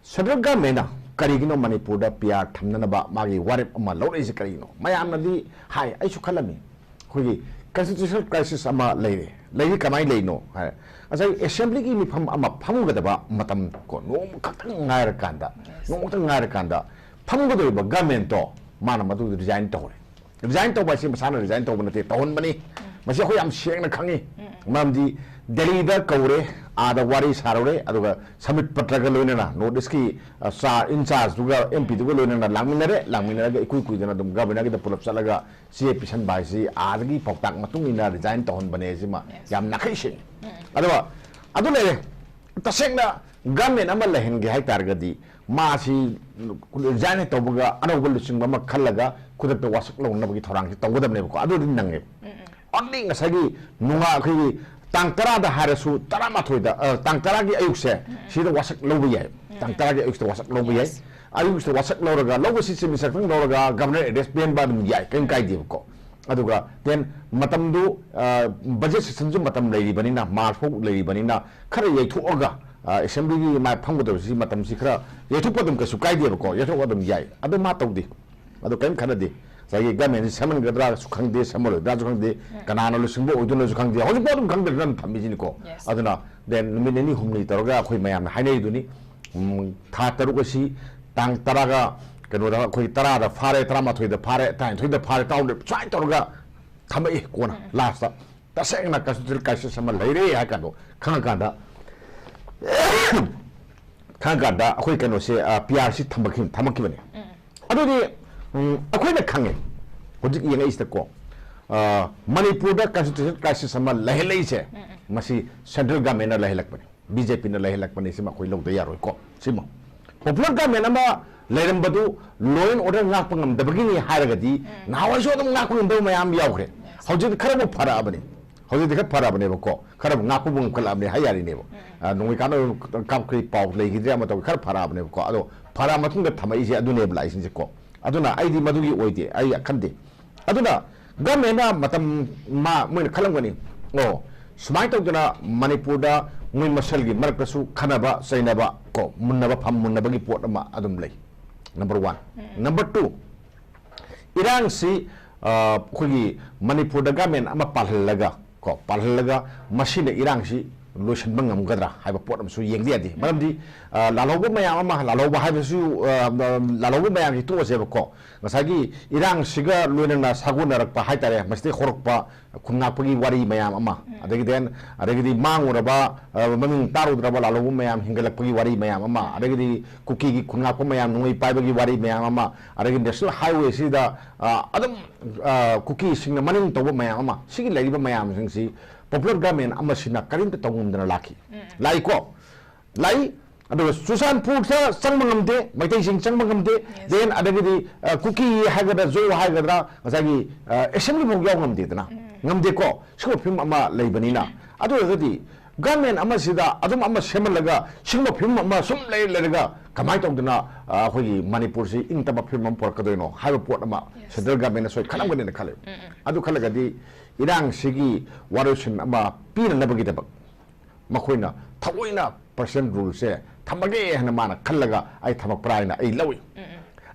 ꯁꯦꯟꯇ꯭ꯔꯦꯜ ꯒꯚꯔꯟꯃꯦꯟꯠꯅ ꯀꯔꯤꯒꯤꯅꯣ ꯃꯅꯤꯄꯨꯔꯗ ꯄꯤ ꯑꯥꯔ ꯊꯝꯅꯅꯕ ꯃꯥꯒꯤ ꯋꯥꯔꯦꯞ ꯑꯃ ꯂꯧꯔꯛꯏꯁꯦ ꯀꯔꯤꯒꯤꯅꯣ? ꯃꯌꯥꯝꯅꯗꯤ ꯍꯥꯏ, ꯑꯩꯁꯨ ꯈꯜꯂꯝꯃꯤ, ꯑꯩꯈꯣꯏꯒꯤ ꯀꯟꯁꯇꯤꯇ꯭ꯌꯨꯁꯅꯦꯜ ꯀ꯭ꯔꯥꯏꯁꯤꯁ ꯑꯃ ꯂꯩꯔꯦ꯫ ꯂꯩꯔꯤ, ꯀꯃꯥꯏꯅ ꯂꯩꯅꯣ ꯍꯥꯏ, ꯉꯁꯥꯏ ꯑꯦꯁꯦꯝꯕ꯭ꯂꯤꯒꯤ ꯃꯤꯐꯝ ꯑꯃ ꯐꯝꯒꯗꯕ ꯃꯇꯝ ꯀꯣ, ꯅꯣꯡꯃ ꯈꯛꯇꯪ ꯉꯥꯏꯔꯀꯥꯟꯗ, ꯅꯣꯡꯃ ꯈꯛꯇꯪ ꯉꯥꯏꯔꯀꯥꯟꯗ ꯐꯝꯒꯗꯧꯔꯤꯕ ꯒꯚꯔꯟꯃꯦꯟꯠꯇꯣ ꯃꯥꯅ ꯃꯗꯨ ꯔꯤꯖꯥꯏꯟ ꯇꯧꯔꯦ꯫ ꯔꯤꯖꯥꯏꯟ ꯇꯧꯕ ꯍꯥꯏꯁꯤ ꯃꯁꯥꯅ ꯔꯤꯖꯥꯏꯟ ꯇꯧꯕ ꯅꯠꯇꯦ, ꯇꯧꯍꯟꯕꯅꯤ꯫ ꯃꯁꯤ ꯑꯩꯈꯣꯏ ꯌꯥꯝ ꯁꯦꯡꯅ ꯈꯪꯉꯤ꯫ ꯃꯔꯝꯗꯤ ꯗꯦꯜꯂꯤꯗ ꯀꯧꯔꯦ, ꯑꯥꯗ ꯋꯥꯔꯤ ꯁꯥꯔꯨꯔꯦ, ꯑꯗꯨꯒ ꯁꯃꯤꯠ ꯄꯇ꯭ꯔꯒ ꯂꯣꯏꯅꯅ ꯅꯣꯔꯠ ꯏꯁꯀꯤ, ꯑ, ꯆꯥ-, ꯏꯟꯆꯥꯔꯖꯇꯨꯒ ꯑꯦꯝ ꯄꯤꯗꯨꯒ ꯂꯣꯏꯅꯅ ꯂꯥꯛꯃꯤꯟꯅꯔꯦ꯫ ꯂꯥꯛꯃꯤꯟꯅꯔꯒ ꯏꯀꯨꯏ ꯀꯨꯏꯗꯅ ꯑꯗꯨꯝ ꯒꯚꯔꯅꯔꯒꯤꯗ ꯄꯨꯂꯞ ꯆꯠꯂꯒ ꯆꯦ ꯄꯤꯁꯟꯕ ꯍꯥꯏꯁꯤ ꯑꯥꯗꯒꯤ ꯄꯥꯎꯇꯥꯛ ꯃꯇꯨꯡ ꯏꯟꯅ ꯔꯤꯖꯥꯏꯟ ꯇꯧꯍꯟꯕꯅꯦ꯫ ꯁꯤꯃ ꯌꯥꯝ ꯅꯥꯈꯩ ꯁꯦꯡꯉꯤ꯫ ꯑꯗꯨꯒ ꯑꯗꯨ ꯂꯩꯔꯦ꯫ ꯇꯁꯦꯡꯅ ꯒꯚꯔꯟꯃꯦꯟꯠ ꯑꯃ ꯂꯩꯍꯟꯒꯦ ꯍꯥꯏ ꯇꯥꯔꯒꯗꯤ ꯃꯥꯁꯤ ꯔꯤꯖꯥꯏꯟ ꯍꯦꯛ ꯇꯧꯕꯒ ꯑꯅꯧꯕ ꯂꯨꯆꯤꯡꯕ ꯑꯃ ꯈꯜꯂꯒ ꯈꯨꯗꯛꯇ ꯋꯥꯁꯛ ꯂꯧꯅꯕꯒꯤ ꯊꯧꯔꯥꯡꯁꯤ ꯇꯧꯒꯗꯕꯅꯦꯕꯀꯣ꯫ ꯑꯗꯨꯗꯤ ꯅꯪꯉꯦꯕ꯫ ꯑꯣꯟꯂꯤ ꯉꯁꯥꯏꯒꯤ ꯅꯨꯡꯉꯥ-, ꯑꯩꯈꯣꯏꯒꯤ ꯇꯥꯡ ꯇꯔꯥꯗ ꯍꯥꯏꯔꯁꯨ, ꯇꯔꯥꯃꯥꯊꯣꯏꯗ, ꯑ, ꯇꯥꯡ ꯇꯔꯥꯒꯤ ꯑꯌꯨꯛꯁꯦ ꯁꯤꯗ ꯋꯥꯁꯛ ꯂꯧꯕ ꯌꯥꯏ꯫ ꯇꯥꯡ ꯇꯔꯥꯒꯤ ꯑꯌꯨꯛꯁꯤꯗ ꯋꯥꯁꯛ ꯂꯧꯕ ꯌꯥꯏ꯫ Yes. ꯑꯌꯨꯛꯁꯤꯗ ꯋꯥꯁꯛ ꯂꯧꯔꯒ, ꯂꯧꯕꯁꯤ Chief Minister ꯈꯛꯇꯪ ꯂꯧꯔꯒ Governor address ꯄꯦꯟꯕ ꯑꯗꯨꯝ ꯌꯥꯏ, ꯀꯔꯤꯝ ꯀꯥꯏꯗꯦꯕꯀꯣ꯫ ꯑꯗꯨꯒ then ꯃꯇꯝꯗꯨ, ꯑ, budget session ꯁꯨ ꯃꯇꯝ ꯂꯩꯔꯤꯕꯅꯤꯅ, March ꯐꯥꯎ ꯂꯩꯔꯤꯕꯅꯤꯅ, ꯈꯔ ꯌꯩꯊꯣꯛꯑꯒ, ꯑ, assembly ꯒꯤ ꯃꯥꯏ ꯐꯝꯒꯗꯕꯁꯤ ꯃꯇꯝꯁꯤ ꯈꯔ ꯌꯩꯊꯣꯛꯄ ꯑꯗꯨꯝ ꯀꯩꯁꯨ ꯀꯥꯏꯗꯦꯕꯀꯣ, ꯌꯩꯊꯣꯛꯄ ꯑꯗꯨꯝ ꯌꯥꯏ꯫ ꯑꯗꯨ ꯃꯥ ꯇꯧꯗꯦ꯫ ꯑꯗꯨ ꯀꯔꯤꯝ ꯈꯟꯅꯗꯦ꯫ ꯉꯁꯥꯏꯒꯤ government ꯁꯤ ꯁꯦꯝꯍꯟꯒꯗ꯭ꯔꯥꯁꯨ ꯈꯪꯗꯦ, ꯁꯦꯝꯍꯜꯂꯣꯏꯗ꯭ꯔꯥꯁꯨ ꯈꯪꯗꯦ, ꯎꯝ꯫ ꯀꯅꯥꯅ ꯂꯨꯆꯤꯡꯕ ꯑꯣꯏꯗꯣꯏꯅꯣꯁꯨ ꯈꯪꯗꯦ꯫ ꯍꯧꯖꯤꯛꯐꯥꯎ ꯑꯗꯨꯝ ꯈꯪꯗꯗꯅ ꯑꯗꯨꯝ ꯊꯝꯃꯤꯁꯤꯅꯤꯀꯣ꯫ Yes. ꯑꯗꯨꯅ then ꯅꯨꯃꯤꯠ ꯅꯤꯅꯤ ꯍꯨꯝꯅꯤ ꯇꯧꯔꯒ ꯑꯩꯈꯣꯏ ꯃꯌꯥꯝꯅ ꯍꯥꯏꯅꯔꯤꯗꯨꯅꯤ, ꯎꯝ, ꯊꯥ ꯇꯔꯨꯛ ꯑꯁꯤ ꯇꯥꯡ ꯇꯔꯥꯒ, ꯀꯩꯅꯣꯗ, ꯑꯩꯈꯣꯏ ꯇꯔꯥꯗ ꯐꯥꯔꯦ, ꯇꯔꯥꯃꯥꯊꯣꯏꯗ ꯐꯥꯔꯦ, ꯇꯔꯥꯅꯤꯊꯣꯏꯗ ꯐꯥꯔꯦ, ꯇꯔꯥꯍꯨꯝꯗꯣꯏ ꯁꯨꯃꯥꯏꯅ ꯇꯧꯔꯒ ꯊꯝꯃꯛꯏ꯫ ꯀꯣꯟꯅ ꯎꯝ꯫ Last ꯇ ꯇꯁꯦꯡꯅ constitutional crisis ꯑꯃ ꯂꯩꯔꯦ ꯍꯥꯏ ꯀꯥꯟꯗꯣ ꯈꯪꯉꯀꯥꯟꯗ, ꯈꯪꯉꯀꯥꯟꯗ ꯑꯩꯈꯣꯏ ꯀꯩꯅꯣꯁꯦ, ꯑ, P R C ꯊꯝꯃꯛꯈꯤ-, ꯊꯝꯃꯛꯈꯤꯕꯅꯦ꯫ ꯎꯝ꯫ ꯑꯗꯨꯗꯤ, ꯎꯝ, ꯑꯩꯈꯣꯏꯅ ꯈꯪꯉꯦ, ꯍꯧꯖꯤꯛ ꯌꯦꯡꯉꯛꯏꯁꯤꯗꯀꯣ, ꯑ, ꯃꯅꯤꯄꯨꯔꯗ constitutional crisis ꯑꯃ ꯂꯩꯍꯜꯂꯛꯏꯁꯦ, ꯎꯝ, ꯎꯝ꯫ ꯃꯁꯤ central government ꯅ ꯂꯩꯍꯜꯂꯛꯄꯅꯦ, B J P ꯅ ꯂꯩꯍꯜꯂꯛꯄꯅꯦ, ꯁꯤꯃ ꯑꯩꯈꯣꯏ ꯂꯧꯗ ꯌꯥꯔꯣꯏꯀꯣ꯫ ꯁꯤꯃ popular government ꯑꯃ ꯂꯩꯔꯝꯕꯗꯨ law and order ꯉꯥꯛꯄ ꯉꯝꯗꯕꯒꯤꯅꯤ ꯍꯥꯏꯔꯒꯗꯤ, ꯎꯝ꯫ ꯅꯍꯥꯟꯋꯥꯏꯁꯨ ꯑꯗꯨꯝ ꯉꯥꯛꯄ ꯉꯝꯗꯕ ꯃꯌꯥꯝ ꯌꯥꯎꯈ꯭ꯔꯦ꯫ Yes. ꯍꯧꯖꯤꯛꯇꯤ ꯈꯔꯕꯨ ꯐꯔꯛꯑꯕꯅꯤ꯫ ꯍꯧꯖꯤꯛꯇꯤ ꯈꯔ ꯐꯔꯕꯅꯦꯕꯀꯣ, ꯈꯔ ꯉꯥꯛꯄꯕꯨ ꯉꯝꯈꯠꯂꯛꯑꯕꯅꯦ ꯍꯥꯏ ꯌꯥꯔꯤꯅꯦꯕ꯫ ꯎꯝ꯫ ꯑ, ꯅꯣꯡꯃꯩ ꯀꯥꯞꯅꯕ ꯀꯥꯞꯈ꯭ꯔꯦ, ꯄꯥꯎ ꯂꯩꯈꯤꯗ꯭ꯔꯦ, ꯑꯃ ꯇꯧꯈ꯭ꯔꯦ, ꯈꯔ ꯐꯔꯛꯑꯕꯅꯦꯕꯀꯣ꯫ ꯑꯗꯣ ꯐꯔꯛꯑ ꯃꯇꯨꯡꯗ ꯊꯝꯃꯛꯏꯁꯦ ꯑꯗꯨꯅꯦꯕ ꯂꯥꯛꯏꯁꯤꯡꯁꯦꯀꯣ꯫ ꯑꯗꯨꯅ ꯑꯩꯗꯤ ꯃꯗꯨꯒꯤ ꯑꯣꯏꯗꯦ, ꯑꯩ ꯈꯟꯗꯦ꯫ ꯑꯗꯨꯅ government ꯅ ꯃꯇꯝ ꯃꯥ-, ꯃꯣꯏꯅ ꯈꯜꯂꯝꯒꯅꯤ, ꯑꯣ, ꯁꯨꯃꯥꯏꯅ ꯇꯧꯗꯅ ꯃꯅꯤꯄꯨꯔꯗ ꯃꯣꯏ ꯃꯁꯦꯜꯒꯤ ꯃꯔꯛꯇꯁꯨ ꯈꯟꯅꯕ ꯆꯩꯅꯕ ꯀꯣ, ꯃꯨꯟꯅꯕ ꯐꯝ ꯃꯨꯟꯅꯕꯒꯤ ꯄꯣꯠ ꯑꯃ ꯑꯗꯨꯝ ꯂꯩ꯫ Number one꯫ ꯎꯝ꯫ Number two, ꯏꯔꯥꯡꯁꯤ, ꯑ, ꯑꯩꯈꯣꯏꯒꯤ ꯃꯅꯤꯄꯨꯔꯗ government ꯑꯃ ꯄꯥꯜꯍꯜꯂꯒ ꯀꯣ, ꯄꯥꯜꯍꯜꯂꯒ ꯃꯁꯤꯅ ꯏꯔꯥꯡꯁꯤ ꯂꯣꯏꯁꯤꯟꯕ ꯉꯝꯒꯗ꯭ꯔꯥ ꯍꯥꯏꯕ ꯄꯣꯠ ꯑꯃꯁꯨ ꯌꯦꯡꯕ ꯌꯥꯗꯦ꯫ ꯃꯔꯝꯗꯤ, ꯑ, ꯂꯥꯜꯍꯧꯕ ꯃꯌꯥꯝ ꯑꯃ, ꯂꯥꯜꯍꯧꯕ ꯍꯥꯏꯕꯁꯨ, ꯑ, ꯂꯥꯜꯍꯧꯕ ꯃꯌꯥꯝꯁꯤ ꯇꯣꯛꯑꯁꯦꯕꯀꯣ, ꯉꯁꯥꯏꯒꯤ ꯏꯔꯥꯡꯁꯤꯒ ꯂꯣꯏꯅꯅ ꯁꯥꯒꯣꯟꯅꯔꯛꯄ ꯍꯥꯏꯇꯥꯔꯦ, ꯃꯁꯤꯗꯒꯤ ꯍꯧꯔꯛꯄ ꯈꯨꯟ ꯉꯥꯛꯄꯒꯤ ꯋꯥꯔꯤ ꯃꯌꯥꯝ ꯑꯃ, ꯎꯝ꯫ ꯑꯗꯒꯤ then, ꯑꯗꯒꯤꯗꯤ ꯃꯥꯡꯉꯨꯔꯕ, ꯑ, ꯃꯃꯤꯡ ꯇꯥꯔꯨꯗ꯭ꯔꯕ ꯂꯥꯜꯍꯧꯕ ꯃꯌꯥꯝ ꯍꯤꯡꯒꯠꯂꯛꯄꯒꯤ ꯋꯥꯔꯤ ꯃꯌꯥꯝ ꯑꯃ, ꯎꯝ꯫ ꯑꯗꯒꯤꯗꯤ ꯀꯨꯀꯤꯒꯤ ꯈꯨꯟ ꯉꯥꯛꯄ ꯃꯌꯥꯝ, ꯅꯣꯡꯃꯩ ꯄꯥꯏꯕꯒꯤ ꯋꯥꯔꯤ ꯃꯌꯥꯝ ꯑꯃ, ꯑꯗꯒꯤ national highway ꯁꯤꯗ, ꯑ, ꯑꯗꯨꯝ, ꯑ, ꯀꯨꯀꯤꯁꯤꯡꯅ ꯃꯅꯤꯡ ꯇꯧꯕ ꯃꯌꯥꯝ ꯑꯃ, ꯁꯤꯒꯤ ꯂꯩꯔꯤꯕ ꯃꯌꯥꯝꯁꯤꯡꯁꯤ popular government ꯑꯃꯁꯤꯅ ꯀꯔꯤꯝꯇ ꯇꯧ ꯉꯝꯗꯅ ꯂꯥꯛꯈꯤ꯫ ꯎꯝ꯫ ꯂꯥꯛꯏꯀꯣ? ꯂꯥꯛꯏ꯫ ꯑꯗꯨꯒ ꯆꯨꯔꯆꯥꯟꯄꯨꯔꯗ ꯆꯪꯕ ꯉꯝꯗꯦ, ꯃꯩꯇꯩꯁꯤꯡ ꯆꯪꯕ ꯉꯝꯗꯦ꯫ Yes. Then ꯑꯗꯒꯤꯗꯤ, ꯑ, ꯀꯨꯀꯤ ꯍꯥꯏꯒꯗ꯭ꯔꯥ, ꯖꯣ ꯍꯥꯏꯒꯗ꯭ꯔꯥ, ꯉꯁꯥꯏꯒꯤ, ꯑ, assembly ꯐꯥꯎ ꯌꯥꯎ ꯉꯝꯗꯦꯗꯅ꯫ ꯎꯝ꯫ ꯉꯝꯗꯦꯀꯣ? ꯁꯤꯒꯨꯝꯕ ꯐꯤꯕꯝ ꯑꯃ ꯂꯩꯕꯅꯤꯅ꯫ ꯑꯗꯨ ꯑꯣꯏꯔꯒꯗꯤ ꯒꯃꯦꯟ ꯑꯃꯁꯤꯗ ꯑꯗꯨꯝ ꯑꯃ ꯁꯦꯝꯍꯜꯂꯒ ꯁꯤꯒꯨꯝꯕ ꯐꯤꯕꯝ ꯑꯃ ꯁꯨꯝ ꯂꯩ ꯂꯩꯔꯒ ꯀꯃꯥꯏꯅ ꯇꯧꯗꯅ ꯑ, ꯑꯩꯈꯣꯏꯒꯤ ꯃꯅꯤꯄꯨꯔꯁꯤ ꯏꯪ ꯇꯞꯄ ꯐꯤꯕꯝ ꯑꯃ ꯄꯨꯔꯛꯀꯗꯣꯏꯅꯣ ꯍꯥꯏꯕ ꯄꯣꯠ ꯑꯃ ꯁꯦꯟꯇ꯭ꯔꯦꯜ ꯒꯃꯦꯟꯅ ꯁꯣꯏ ꯈꯜꯂꯝꯒꯅꯤꯅ ꯈꯜꯂꯤ꯫ ꯑꯗꯨ ꯈꯜꯂꯒꯗꯤ ꯏꯔꯥꯡꯁꯤꯒꯤ ꯋꯥꯔꯣꯏꯁꯤꯟ ꯑꯃ ꯄꯤꯅꯅꯕꯒꯤꯗꯃꯛ ꯃꯈꯣꯏꯅ ꯊꯑꯣꯏꯅ ꯄꯔꯁꯅꯦꯜ ꯔꯨꯜꯁꯦ ꯊꯝꯃꯒꯦ ꯍꯥꯏꯅ ꯃꯥꯅ ꯈꯜꯂꯒ ꯑꯩ ꯊꯝꯃꯛꯄ꯭ꯔꯥ ꯍꯥꯏꯅ ꯑꯩ ꯂꯧꯏ꯫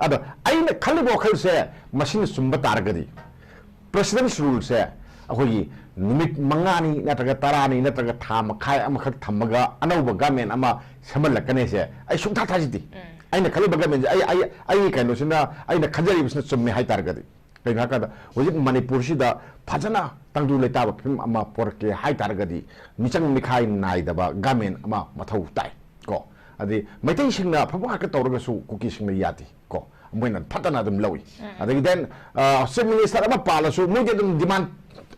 ꯑꯗꯣ ꯑꯩꯅ ꯈꯜꯂꯤꯕ ꯋꯥꯈꯜꯁꯦ ꯃꯁꯤꯅ ꯆꯨꯝꯕ ꯇꯥꯔꯒꯗꯤ ꯄ꯭ꯔꯁꯤꯗꯦꯟꯁ ꯔꯨꯜꯁꯦ ꯑꯩꯈꯣꯏꯒꯤ ꯅꯨꯃꯤꯠ ꯃꯉꯥꯅꯤ ꯅꯠꯇ꯭ꯔꯒ ꯇꯔꯥꯅꯤ ꯅꯠꯇ꯭ꯔꯒ ꯊꯥ ꯃꯈꯥꯏ ꯑꯃꯈꯛ ꯊꯝꯃꯒ ꯑꯅꯧꯕ ꯒꯃꯦꯟ ꯑꯃ ꯁꯦꯝꯍꯜꯂꯛꯀꯅꯤꯁꯦ ꯑꯩ ꯁꯨꯡꯊꯥ ꯊꯥꯖꯗꯦ꯫ ꯑꯩꯅ ꯈꯜꯂꯤꯕ ꯒꯃꯦꯟꯁꯦ ꯑꯩ ꯑꯩ ꯑꯩꯒꯤ ꯀꯩꯅꯣꯁꯤꯅ ꯑꯩꯅ ꯈꯟꯖꯔꯤꯕꯁꯤꯅ ꯆꯨꯝꯃꯦ ꯍꯥꯏꯇꯥꯔꯒꯗꯤ꯫ ꯀꯩꯅꯣ ꯍꯥꯏꯔꯀꯥꯟꯗ ꯍꯧꯖꯤꯛ ꯃꯅꯤꯄꯨꯔꯁꯤꯗ ꯐꯖꯅ ꯇꯪꯗꯨ ꯂꯩꯇꯥꯕ ꯐꯤꯕꯝ ꯑꯃ ꯄꯣꯔꯛꯀꯦ ꯍꯥꯏꯇꯥꯔꯒꯗꯤ ꯃꯤꯆꯪ ꯃꯤꯈꯥꯏ ꯅꯥꯏꯗꯕ ꯒꯃꯦꯟ ꯑꯃ ꯃꯊꯧ ꯇꯥꯏ ꯀꯣ꯫ ꯑꯗꯩ ꯃꯩꯇꯩꯁꯤꯡꯅ ꯑꯐꯕ ꯉꯥꯛꯇ ꯇꯧꯔꯒꯁꯨ ꯀꯨꯀꯤꯁꯤꯡꯅ ꯌꯥꯗꯦ ꯀꯣ꯫ ꯃꯣꯏꯅ ꯐꯠꯇꯅ ꯑꯗꯨꯝ ꯂꯧꯏ꯫ ꯑꯗꯒꯤ ꯗꯦꯟ ꯆꯤꯐ ꯃꯤꯅꯤꯁꯇꯔ ꯑꯃ ꯄꯥꯜꯂꯁꯨ ꯃꯣꯏꯗꯤ ꯑꯗꯨꯝ ꯗꯤꯃꯥꯟ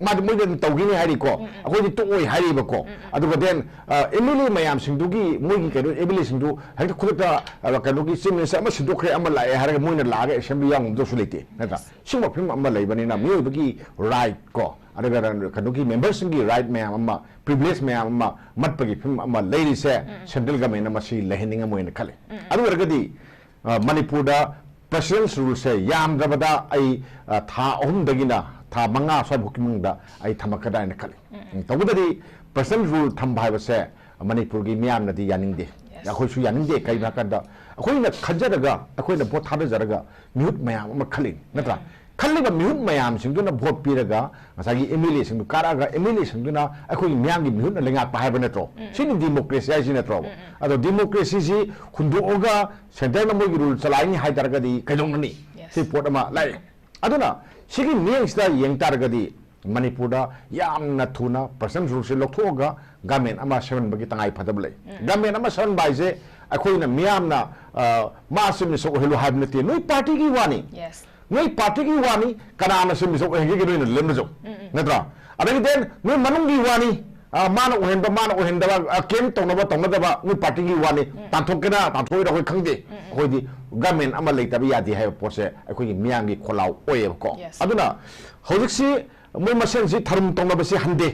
ꯃꯥꯗꯤ ꯃꯣꯏꯗꯤ ꯑꯗꯨꯝ ꯇꯧꯈꯤꯅꯤ ꯍꯥꯏꯔꯤꯀꯣ꯫ ꯑꯩꯈꯣꯏꯗꯤ ꯇꯣꯛꯑꯣꯏ ꯍꯥꯏꯔꯤꯕꯀꯣ꯫ ꯑꯗꯨꯒ ꯗꯦꯟ ꯑꯦꯝ ꯑꯦꯜ ꯑꯦ ꯃꯌꯥꯝꯁꯤꯡꯗꯨꯒꯤ ꯃꯣꯏꯒꯤ ꯀꯩꯅꯣ ꯑꯦꯝ ꯑꯦꯜ ꯑꯦꯁꯤꯡꯗꯨ ꯍꯦꯛꯇ ꯈꯨꯗꯛꯇ ꯑ, ꯀꯩꯅꯣꯒꯤ ꯆꯤꯐ ꯃꯤꯅꯤꯁꯇꯔ ꯑꯃ ꯁꯤꯟꯗꯣꯛꯈ꯭ꯔꯦ ꯑꯃ ꯂꯥꯛꯑꯦ ꯍꯥꯏꯔꯒ ꯃꯣꯏꯅ ꯂꯥꯛꯑꯒ ꯑꯦꯁꯦꯝꯕ꯭ꯂꯤ ꯌꯥꯎꯉꯝꯗꯧꯁꯨ ꯂꯩꯇꯦ ꯅꯠꯇ꯭ꯔꯥ? ꯁꯤꯒꯨꯝꯕ ꯐꯤꯕꯝ ꯑꯃ ꯂꯩꯕꯅꯤꯅ ꯃꯤꯑꯣꯏꯕꯒꯤ ꯔꯥꯏꯠ ꯀꯣ ꯑꯗꯨꯒ ꯀꯩꯅꯣꯒꯤ ꯃꯦꯝꯕꯔꯁꯤꯡꯒꯤ ꯔꯥꯏꯠ ꯃꯌꯥꯝ ꯑꯃ ꯄ꯭ꯔꯤꯚꯤꯂꯦꯖ ꯃꯌꯥꯝ ꯑꯃ ꯃꯠꯄꯒꯤ ꯐꯤꯕꯝ ꯑꯃ ꯂꯩꯔꯤꯁꯦ ꯁꯦꯟꯇ꯭ꯔꯦꯜ ꯒꯃꯦꯟꯅ ꯃꯁꯤ ꯂꯩꯍꯟꯅꯤꯡꯉꯝꯃꯣꯏꯅ ꯈꯜꯂꯤ꯫ ꯑꯗꯨ ꯑꯣꯏꯔꯒꯗꯤ ꯑ, ꯃꯅꯤꯄꯨꯔꯗ ꯄ꯭ꯔꯁꯤꯗꯦꯟꯁ ꯔꯨꯜꯁꯦ ꯌꯥꯝꯗ꯭ꯔꯕꯗ ꯑꯩ ꯑ, ꯊꯥ ꯑꯍꯨꯝꯗꯒꯤꯅ ꯊꯥ ꯃꯉꯥ ꯁ꯭ꯋꯥꯏꯐꯥꯎꯀꯤ ꯃꯅꯨꯡꯗ ꯑꯩ ꯊꯝꯃꯛꯀꯗ꯭ꯔꯥ ꯍꯥꯏꯅ ꯈꯜꯂꯤ꯫ ꯎꯝ, ꯇꯧꯕꯗꯗꯤ ꯄ꯭ꯔꯁꯤꯗꯦꯟꯁ ꯔꯨꯜ ꯊꯝꯕ ꯍꯥꯏꯕꯁꯦ ꯃꯅꯤꯄꯨꯔꯒꯤ ꯃꯤꯌꯥꯝꯅꯗꯤ ꯌꯥꯅꯤꯡꯗꯦ꯫ ꯑꯩꯈꯣꯏꯁꯨ ꯌꯥꯅꯤꯡꯗꯦ꯫ ꯀꯩꯒꯤꯅꯣ ꯍꯥꯏ ꯀꯥꯟꯗ ꯑꯩꯈꯣꯏꯅ ꯈꯟꯖꯔꯒ ꯑꯩꯈꯣꯏꯅ ꯚꯣꯠ ꯊꯥꯗꯖꯔꯒ ꯃꯤꯍꯨꯠ ꯃꯌꯥꯝ ꯑꯃ ꯈꯜꯂꯤ ꯅꯠꯇ꯭ꯔꯥ? ꯈꯜꯂꯤꯕ ꯃꯤꯍꯨꯠ ꯃꯌꯥꯝꯁꯤꯡꯗꯨꯅ ꯚꯣꯠ ꯄꯤꯔꯒ ꯉꯁꯥꯏꯒꯤ ꯑꯦꯝ ꯑꯦꯜ ꯑꯦꯁꯤꯡꯗꯨ ꯀꯥꯔꯛꯑꯒ ꯑꯦꯝ ꯑꯦꯜ ꯑꯦꯁꯤꯡꯗꯨꯅ ꯑꯩꯈꯣꯏꯒꯤ ꯃꯤꯌꯥꯝꯒꯤ ꯃꯤꯍꯨꯠꯅ ꯂꯩꯉꯥꯛꯄ ꯍꯥꯏꯕ ꯅꯠꯇ꯭ꯔꯣ? ꯁꯤꯅꯤ ꯗꯤꯃꯣꯀ꯭ꯔꯦꯁꯤ ꯍꯥꯏꯁꯤ ꯅꯠꯇ꯭ꯔꯣ? ꯑꯗꯣ ꯗꯤꯃꯣꯀ꯭ꯔꯦꯁꯤꯁꯤ ꯍꯨꯟꯗꯣꯛꯑꯒ ꯁꯦꯟꯇꯔꯅ ꯃꯣꯏꯒꯤ ꯔꯨꯜ ꯆꯂꯥꯏꯅꯤ ꯍꯥꯏ ꯇꯥꯔꯒꯗꯤ ꯀꯩꯗꯧꯅꯅꯤ? ꯁꯤ ꯄꯣꯠ ꯑꯃ ꯂꯥꯛꯑꯦ꯫ ꯑꯗꯨꯅ ꯁꯤꯒꯤ ꯃꯤꯠꯌꯦꯡꯁꯤꯗ ꯌꯦꯡ ꯇꯥꯔꯒꯗꯤ ꯃꯅꯤꯄꯨꯔꯗ ꯌꯥꯝꯅ ꯊꯨꯅ ꯄ꯭ꯔꯁꯤꯗꯦꯟꯁ ꯔꯨꯜꯁꯦ ꯂꯧꯊꯣꯛꯑꯒ ꯒꯃꯦꯟ ꯑꯃ ꯁꯦꯝꯍꯟꯕꯒꯤ ꯇꯉꯥꯏ ꯐꯗꯕ ꯂꯩ꯫ ꯒꯃꯦꯟ ꯑꯃ ꯁꯦꯝꯍꯟꯕ ꯍꯥꯏꯁꯦ ꯑꯩꯈꯣꯏꯅ ꯃꯤꯌꯥꯝꯅ ꯑ, ꯃꯥ ꯆꯤꯐ ꯃꯤꯅꯤꯁꯇꯔ ꯑꯣꯏꯍꯜꯂꯨ ꯍꯥꯏꯕ ꯅꯠꯇꯦ, ꯅꯣꯏ ꯄꯥꯔꯇꯤꯒꯤ ꯋꯥꯅꯤ꯫ ꯅꯣꯏ ꯄꯥꯔꯇꯤꯒꯤ ꯋꯥꯅꯤ, ꯀꯅꯥꯅ ꯆꯤꯐ ꯃꯤꯅꯤꯁꯇꯔ ꯑꯣꯏꯍꯟꯒꯦ ꯅꯣꯏꯅ ꯂꯦꯝꯅꯖꯧ ꯅꯠꯇ꯭ꯔꯥ? ꯑꯗꯒꯤ ꯗꯦꯟ ꯅꯣꯏ ꯃꯅꯨꯡꯒꯤ ꯋꯥꯅꯤ, ꯑ, ꯃꯥꯅ ꯑꯣꯏꯍꯟꯕ ꯃꯥꯅ ꯑꯣꯏꯍꯟꯗꯕ ꯑ, ꯀꯦꯝ ꯇꯧꯅꯕ ꯇꯧꯅꯗꯕ ꯅꯣꯏ ꯄꯥꯔꯇꯤꯒꯤ ꯋꯥꯅꯤ꯫ ꯇꯥꯟꯊꯣꯛꯀꯦꯔꯥ ꯇꯥꯟꯊꯣꯛꯑꯣꯏꯔꯥ ꯑꯩꯈꯣꯏ ꯈꯪꯗꯦ꯫ ꯑꯩꯈꯣꯏꯗꯤ ꯒꯃꯦꯟ ꯑꯃ ꯂꯩꯇꯕ ꯌꯥꯗꯦ ꯍꯥꯏꯕ ꯄꯣꯠꯁꯦ ꯑꯩꯈꯣꯏꯒꯤ ꯃꯤꯌꯥꯝꯒꯤ ꯈꯣꯜꯂꯥꯎ ꯑꯣꯏꯌꯦꯕꯀꯣ꯫ ꯑꯗꯨꯅ ꯍꯧꯖꯤꯛꯁꯤ ꯃꯣꯏ ꯃꯁꯦꯟꯁꯤ ꯊꯔꯨꯝ ꯇꯧꯅꯕꯁꯤ ꯍꯟꯗꯦ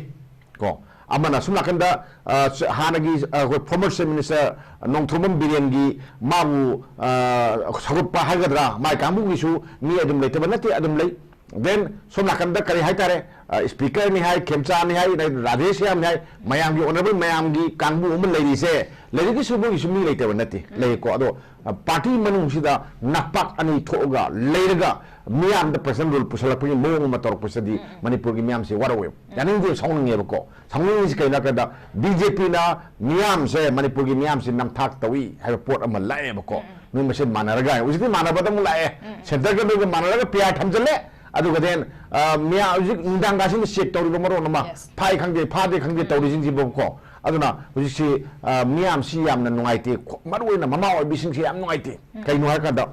ꯀꯣ꯫ ꯑꯃꯅ ꯁꯨꯝ ꯅꯥꯀꯟꯗ, ꯑ, ꯁ-, ꯍꯥꯟꯅꯒꯤ, ꯑ, ꯑꯩꯈꯣꯏ former Chief Minister ꯅꯣꯡꯊꯣꯝꯕꯝ ꯕꯤꯔꯦꯟꯒꯤ ꯃꯥꯕꯨ, ꯑ, ꯁꯧꯒꯠꯄ ꯍꯥꯏꯒꯗ꯭ꯔꯥ, ꯃꯥꯏ ꯀꯥꯡꯕꯨꯒꯤꯁꯨ ꯃꯤ ꯑꯗꯨꯝ ꯂꯩꯇꯕ ꯅꯠꯇꯦ, ꯑꯗꯨꯝ ꯂꯩ꯫ Then ꯁꯣꯝ ꯅꯥꯀꯟꯗ ꯀꯔꯤ ꯍꯥꯏꯇꯥꯔꯦ, ꯑ, Speakerꯅꯤ ꯍꯥꯏ, ꯈꯦꯝꯆꯥꯅꯤ ꯍꯥꯏ, ꯔꯥꯙꯦꯁ꯭ꯌꯥꯝꯅꯤ ꯍꯥꯏ, ꯃꯌꯥꯝꯒꯤ honourable ꯃꯌꯥꯝꯒꯤ ꯀꯥꯡꯕꯨ ꯑꯃ ꯂꯩꯔꯤꯁꯦ, ꯂꯩꯔꯤꯒꯤꯁꯨ ꯃꯣꯏꯒꯤꯁꯨ ꯃꯤ ꯂꯩꯇꯕ ꯅꯠꯇꯦ, ꯂꯩꯀꯣ꯫ ꯑꯗꯣ, ꯑ, party ꯃꯅꯨꯡꯁꯤꯗ ꯅꯄꯥꯛ ꯑꯅꯤ ꯊꯣꯛꯑꯒ ꯂꯩꯔꯒ ꯃꯤꯌꯥꯝꯗ personal rule ꯄꯨꯁꯜꯂꯛꯄꯒꯤ ꯃꯑꯣꯡ ꯑꯃ ꯇꯧꯔꯛꯄꯁꯤꯗꯤ ꯎꯝ, ꯎꯝ꯫ ꯃꯅꯤꯄꯨꯔꯒꯤ ꯃꯤꯌꯥꯝꯁꯦ ꯋꯥꯔꯧꯋꯦꯕ꯫ ꯎꯝ꯫ ꯌꯥꯅꯤꯡꯗꯦꯕ, ꯁꯥꯎꯅꯤꯡꯉꯦꯕꯀꯣ꯫ ꯁꯥꯎꯅꯤꯡꯉꯤꯁꯤ ꯀꯩꯅꯣ ꯍꯥꯏ ꯀꯥꯟꯗ, BJPꯅ ꯃꯤꯌꯥꯝꯁꯦ, ꯃꯅꯤꯄꯨꯔꯒꯤ ꯃꯤꯌꯥꯝꯁꯦ ꯅꯝꯊꯥꯛ ꯇꯧꯏ ꯍꯥꯏꯕ ꯄꯣꯠ ꯑꯃ ꯂꯥꯛꯑꯦꯕꯀꯣ꯫ ꯎꯝ, ꯎꯝ꯫ ꯅꯣꯏ ꯃꯁꯦꯟ ꯃꯥꯟꯅꯔꯒ, ꯍꯧꯖꯤꯛꯇꯤ ꯃꯥꯟꯅꯕꯗ ꯑꯃꯨꯛ ꯂꯥꯛꯑꯦ꯫ ꯎꯝ, ꯎꯝ꯫ Centreꯒ ꯅꯣꯏꯒ ꯃꯥꯟꯅꯔꯒ PR ꯊꯝꯖꯜꯂꯦ꯫ ꯑꯗꯨꯒ then, ꯑ, ꯃꯤꯌꯥꯝ ꯍꯧꯖꯤꯛ ꯅꯨꯡꯗꯥꯡ ꯀꯥꯁꯤꯅ check ꯇꯧꯔꯤꯕ ꯃꯔꯣꯟ ꯑꯃ, Yes. ꯐꯥꯏ ꯈꯪꯗꯦ, ꯐꯥꯗꯦ ꯈꯪꯗꯦ, ꯎꯝ꯫ ꯇꯧꯔꯤꯁꯤꯡꯁꯤꯕꯀꯣ꯫ ꯑꯗꯨꯅ ꯍꯧꯖꯤꯛꯁꯤ, ꯑ, ꯃꯤꯌꯥꯝꯁꯤ ꯌꯥꯝꯅ ꯅꯨꯡꯉꯥꯏꯇꯦ꯫ ꯈꯣ-, ꯃꯔꯨ ꯑꯣꯏꯅ ꯃꯃꯥ ꯑꯣꯏꯕꯤꯁꯤꯡꯁꯤ ꯌꯥꯝ ꯅꯨꯡꯉꯥꯏꯇꯦ꯫ ꯎꯝ꯫ ꯀꯩꯅꯣ ꯍꯥꯏꯔꯀꯥꯟꯗ,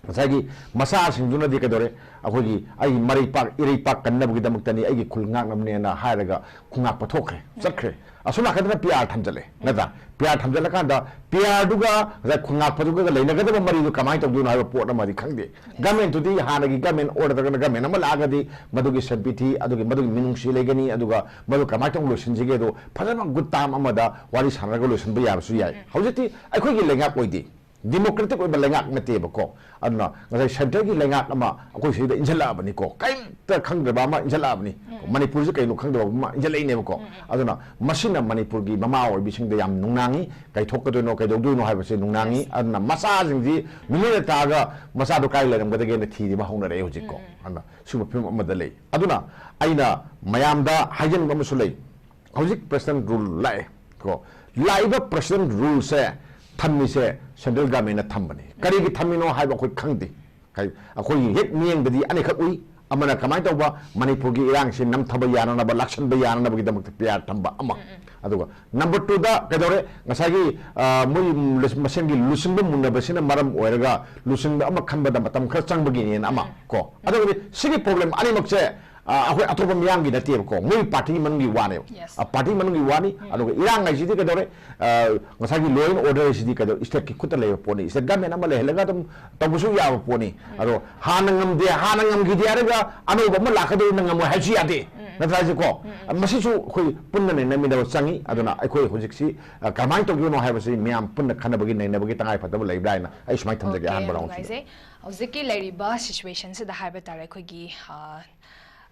ꯉꯁꯥꯏꯒꯤ ꯃꯆꯥꯁꯤꯡꯗꯨꯅꯗꯤ ꯀꯩꯗꯧꯔꯦ? ꯑꯩꯈꯣꯏꯒꯤ, "ꯑꯩꯒꯤ ꯃꯔꯩꯄꯥꯛ ꯏꯔꯩꯄꯥꯛ ꯀꯟꯅꯕꯒꯤꯗꯃꯛꯇꯅꯤ, ꯑꯩꯒꯤ ꯈꯨꯜ ꯉꯥꯛꯅꯕꯅꯦꯅ" ꯍꯥꯏꯔꯒ ꯈꯣꯡꯉꯥꯛꯄ ꯊꯣꯛꯈ꯭ꯔꯦ, ꯎꯝ꯫ ꯆꯠꯈ꯭ꯔꯦ꯫ ꯑꯁꯣꯝ ꯅꯥꯀꯟꯗꯅ PR ꯊꯝꯖꯜꯂꯦ, ꯎꯝ꯫ ꯅꯠꯇ꯭ꯔꯥ? PR ꯊꯝꯖꯜꯂꯀꯥꯟꯗ, PRꯗꯨꯒ ꯉꯁꯥꯏ ꯈꯣꯡꯉꯥꯛꯄꯗꯨꯒ ꯂꯩꯅꯒꯗꯕ ꯃꯔꯤꯗꯨ ꯀꯃꯥꯏꯅ ꯇꯧꯗꯣꯏꯅꯣ ꯍꯥꯏꯕ ꯄꯣꯠ ꯑꯃꯗꯤ ꯈꯪꯗꯦ꯫ Yes. Governmentꯇꯨꯗꯤ ꯍꯥꯟꯅꯒꯤ government order ꯅꯠꯇ꯭ꯔꯒꯅ government ꯑꯃ ꯂꯥꯛꯑꯒꯗꯤ ꯃꯗꯨꯒꯤ sympathy, ꯑꯗꯨꯒꯤ, ꯃꯗꯨꯒꯤ ꯃꯤꯅꯨꯡꯁꯤ ꯂꯩꯒꯅꯤ, ꯑꯗꯨꯒ ꯃꯗꯨ ꯀꯃꯥꯏꯅ ꯇꯧꯅ ꯂꯣꯏꯁꯤꯟꯁꯤꯒꯦꯗꯣ ꯐꯖꯅ good time ꯑꯃꯗ ꯋꯥꯔꯤ ꯁꯥꯟꯅꯔꯒ ꯂꯣꯏꯁꯤꯟꯕ ꯌꯥꯕꯁꯨ ꯌꯥꯏ꯫ ꯎꯝ, ꯎꯝ꯫ ꯍꯧꯖꯤꯛꯇꯤ ꯑꯩꯈꯣꯏꯒꯤ ꯂꯩꯉꯥꯛ ꯑꯣꯏꯗꯦ꯫ Democratic ꯑꯣꯏꯕ ꯂꯩꯉꯥꯛ ꯅꯠꯇꯦꯕꯀꯣ꯫ ꯑꯗꯨꯅ ꯉꯁꯥꯏ centreꯒꯤ ꯂꯩꯉꯥꯛ ꯑꯃ ꯑꯩꯈꯣꯏ ꯁꯤꯗ ꯏꯟꯁꯤꯜꯂꯛꯑꯕꯅꯤꯀꯣ꯫ ꯀꯔꯤꯝꯇ ꯈꯪꯗ꯭ꯔꯕ ꯑꯃ ꯏꯟꯁꯤꯜꯂꯛꯑꯕꯅꯤ꯫ ꯎꯝ, ꯎꯝ꯫ ꯃꯅꯤꯄꯨꯔꯁꯦ ꯀꯩꯅꯣ ꯈꯪꯗꯕ ꯑꯃ ꯏꯟꯁꯤꯜꯂꯛꯏꯅꯦꯕꯀꯣ꯫ ꯎꯝ, ꯎꯝ꯫ ꯑꯗꯨꯅ ꯃꯁꯤꯅ ꯃꯅꯤꯄꯨꯔꯒꯤ ꯃꯃꯥ ꯑꯣꯏꯕꯤꯁꯤꯡꯗ ꯌꯥꯝ ꯅꯨꯡꯅꯥꯡꯉꯤ, ꯀꯩꯊꯣꯛꯀꯗꯣꯏꯅꯣ, ꯀꯩꯗꯧꯗꯣꯏꯅꯣ ꯍꯥꯏꯕꯁꯦ ꯅꯨꯡꯅꯥꯡꯉꯤ꯫ Yes. ꯑꯗꯨꯅ ꯃꯆꯥꯁꯤꯡꯁꯤ ꯅꯨꯃꯤꯠꯅ ꯇꯥꯔꯒ ꯃꯆꯥꯗꯣ ꯀꯥꯏ ꯂꯩꯔꯝꯒꯗꯒꯦꯅ ꯊꯤꯕ ꯍꯧꯅꯔꯛꯑꯦ ꯍꯧꯖꯤꯛꯀꯣ꯫ ꯎꯝ, ꯎꯝ꯫ ꯑꯗꯨꯅ ꯁꯤꯒꯨꯝꯕ ꯐꯤꯕꯝ ꯑꯃꯗ ꯂꯩ꯫ ꯑꯗꯨꯅ ꯑꯩꯅ ꯃꯌꯥꯝꯗ ꯍꯥꯏꯖꯅꯤꯡꯕ ꯑꯃꯁꯨ ꯂꯩ꯫ ꯍꯧꯖꯤꯛ personal rule ꯂꯥꯛꯑꯦ ꯀꯣ꯫ ꯂꯥꯛꯏꯕ personal ruleꯁꯦ ꯊꯝꯃꯤꯁꯦ central governmentꯅ ꯊꯝꯕꯅꯤ꯫ ꯀꯔꯤꯒꯤ ꯊꯝꯃꯤꯅꯣ ꯍꯥꯏꯕ ꯑꯩꯈꯣꯏ ꯈꯪꯗꯦ꯫ ꯀꯩ-, ꯑꯩꯈꯣꯏꯒꯤ ꯍꯦꯛ ꯃꯤꯠꯌꯦꯡꯗꯗꯤ ꯑꯅꯤꯈꯛ ꯎꯏ꯫ ꯑꯃꯅ ꯀꯃꯥꯏꯅ ꯇꯧꯕ, ꯃꯅꯤꯄꯨꯔꯒꯤ ꯏꯔꯥꯡꯁꯤ ꯅꯝꯊꯕ ꯌꯥꯅꯅꯕ, ꯂꯥꯛꯁꯟꯕ ꯌꯥꯅꯅꯕꯒꯤꯗꯃꯛꯇ PR ꯊꯝꯕ ꯑꯃ꯫ ꯎꯝ, ꯎꯝ꯫ ꯑꯗꯨꯒ number twoꯗ ꯀꯩꯗꯧꯔꯦ? ꯉꯁꯥꯏꯒꯤ, ꯑ, ꯃꯣꯏ ꯂꯨ-, ꯃꯁꯦꯟꯒꯤ ꯂꯨꯆꯤꯡꯕ ꯃꯨꯟꯅꯕꯁꯤꯅ ꯃꯔꯝ ꯑꯣꯏꯔꯒ ꯂꯨꯆꯤꯡꯕ ꯑꯃ ꯈꯟꯕꯗ ꯃꯇꯝ ꯈꯔ ꯆꯪꯕꯒꯤꯅꯦꯅ ꯑꯃ, ꯎꯝ꯫ ꯀꯣ꯫ ꯑꯗꯨꯒꯗꯤ ꯁꯤꯒꯤ problem ꯑꯅꯤꯃꯛꯁꯦ ꯑ, ꯑꯩꯈꯣꯏ ꯑꯇꯣꯞꯄ ꯃꯤꯌꯥꯝꯒꯤ ꯅꯠꯇꯦꯕꯀꯣ, ꯃꯣꯏ ꯄꯥꯔꯇꯤꯒꯤ ꯃꯅꯨꯡꯒꯤ ꯋꯥꯅꯦꯕ꯫ Yes. ꯑ, ꯄꯥꯔꯇꯤꯒꯤ ꯃꯅꯨꯡꯒꯤ ꯋꯥꯅꯤ꯫ ꯑꯗꯨꯒ ꯏꯔꯥꯡ ꯍꯥꯏꯁꯤꯗꯤ ꯀꯩꯗꯧꯔꯦ? ꯑ, ꯉꯁꯥꯏꯒꯤ law and order ꯁꯤꯗꯤ ꯀꯩꯗꯧꯔꯦ? ꯁ꯭ꯇꯦꯠꯀꯤ ꯈꯨꯠꯇ ꯂꯩꯕ ꯄꯣꯠꯅꯤ꯫ ꯁ꯭ꯇꯦꯠ ꯒꯚꯔꯟꯃꯦꯟꯠ ꯑꯃ ꯂꯩꯍꯜꯂꯒ ꯑꯗꯨꯝ ꯇꯧꯕꯁꯨ ꯌꯥꯕ ꯄꯣꯠꯅꯤ꯫ ꯑꯗꯣ ꯍꯥꯟꯅ ꯉꯝꯗꯦ, ꯍꯥꯟꯅ ꯉꯝꯈꯤꯗꯦ ꯍꯥꯏꯔꯒ ꯑꯅꯧꯕ ꯑꯃ ꯂꯥꯛꯀꯗꯧꯔꯤꯅ ꯉꯝꯃꯣꯏ ꯍꯥꯏꯕꯁꯨ ꯌꯥꯗꯦ꯫ ꯅꯠꯇ꯭ꯔꯥ ꯍꯥꯏꯁꯦꯀꯣ? ꯃꯁꯤꯁꯨ ꯑꯩꯈꯣꯏ ꯄꯨꯟꯅ ꯅꯩꯅꯃꯤꯟꯅꯕ ꯆꯪꯉꯤ꯫ ꯑꯗꯨꯅ ꯑꯩꯈꯣꯏ ꯍꯧꯖꯤꯛꯁꯤ, ꯑ, ꯀꯔꯝꯍꯥꯏꯅ ꯇꯧꯗꯣꯏꯅꯣ ꯍꯥꯏꯕꯁꯤ ꯃꯤꯌꯥꯝ ꯄꯨꯟꯅ ꯈꯟꯅꯕꯒꯤ, ꯅꯩꯅꯕꯒꯤ ꯇꯉꯥꯏ ꯐꯗꯕ ꯂꯩꯕ꯭ꯔꯥ ꯍꯥꯏꯅ ꯑꯩ ꯁꯨꯃꯥꯏꯅ ꯊꯝꯖꯒꯦ꯫ Okay, ꯑꯍꯥꯟꯕ ꯌꯥꯝ round ꯁꯤꯗ꯫ ꯅꯨꯡꯉꯥꯏꯖꯩ꯫ ꯍꯧꯖꯤꯛꯀꯤ ꯂꯩꯔꯤꯕ situation ꯁꯤꯗ ꯍꯥꯏꯕ ꯇꯥꯔꯦ, ꯑꯩꯈꯣꯏꯒꯤ, ꯑ,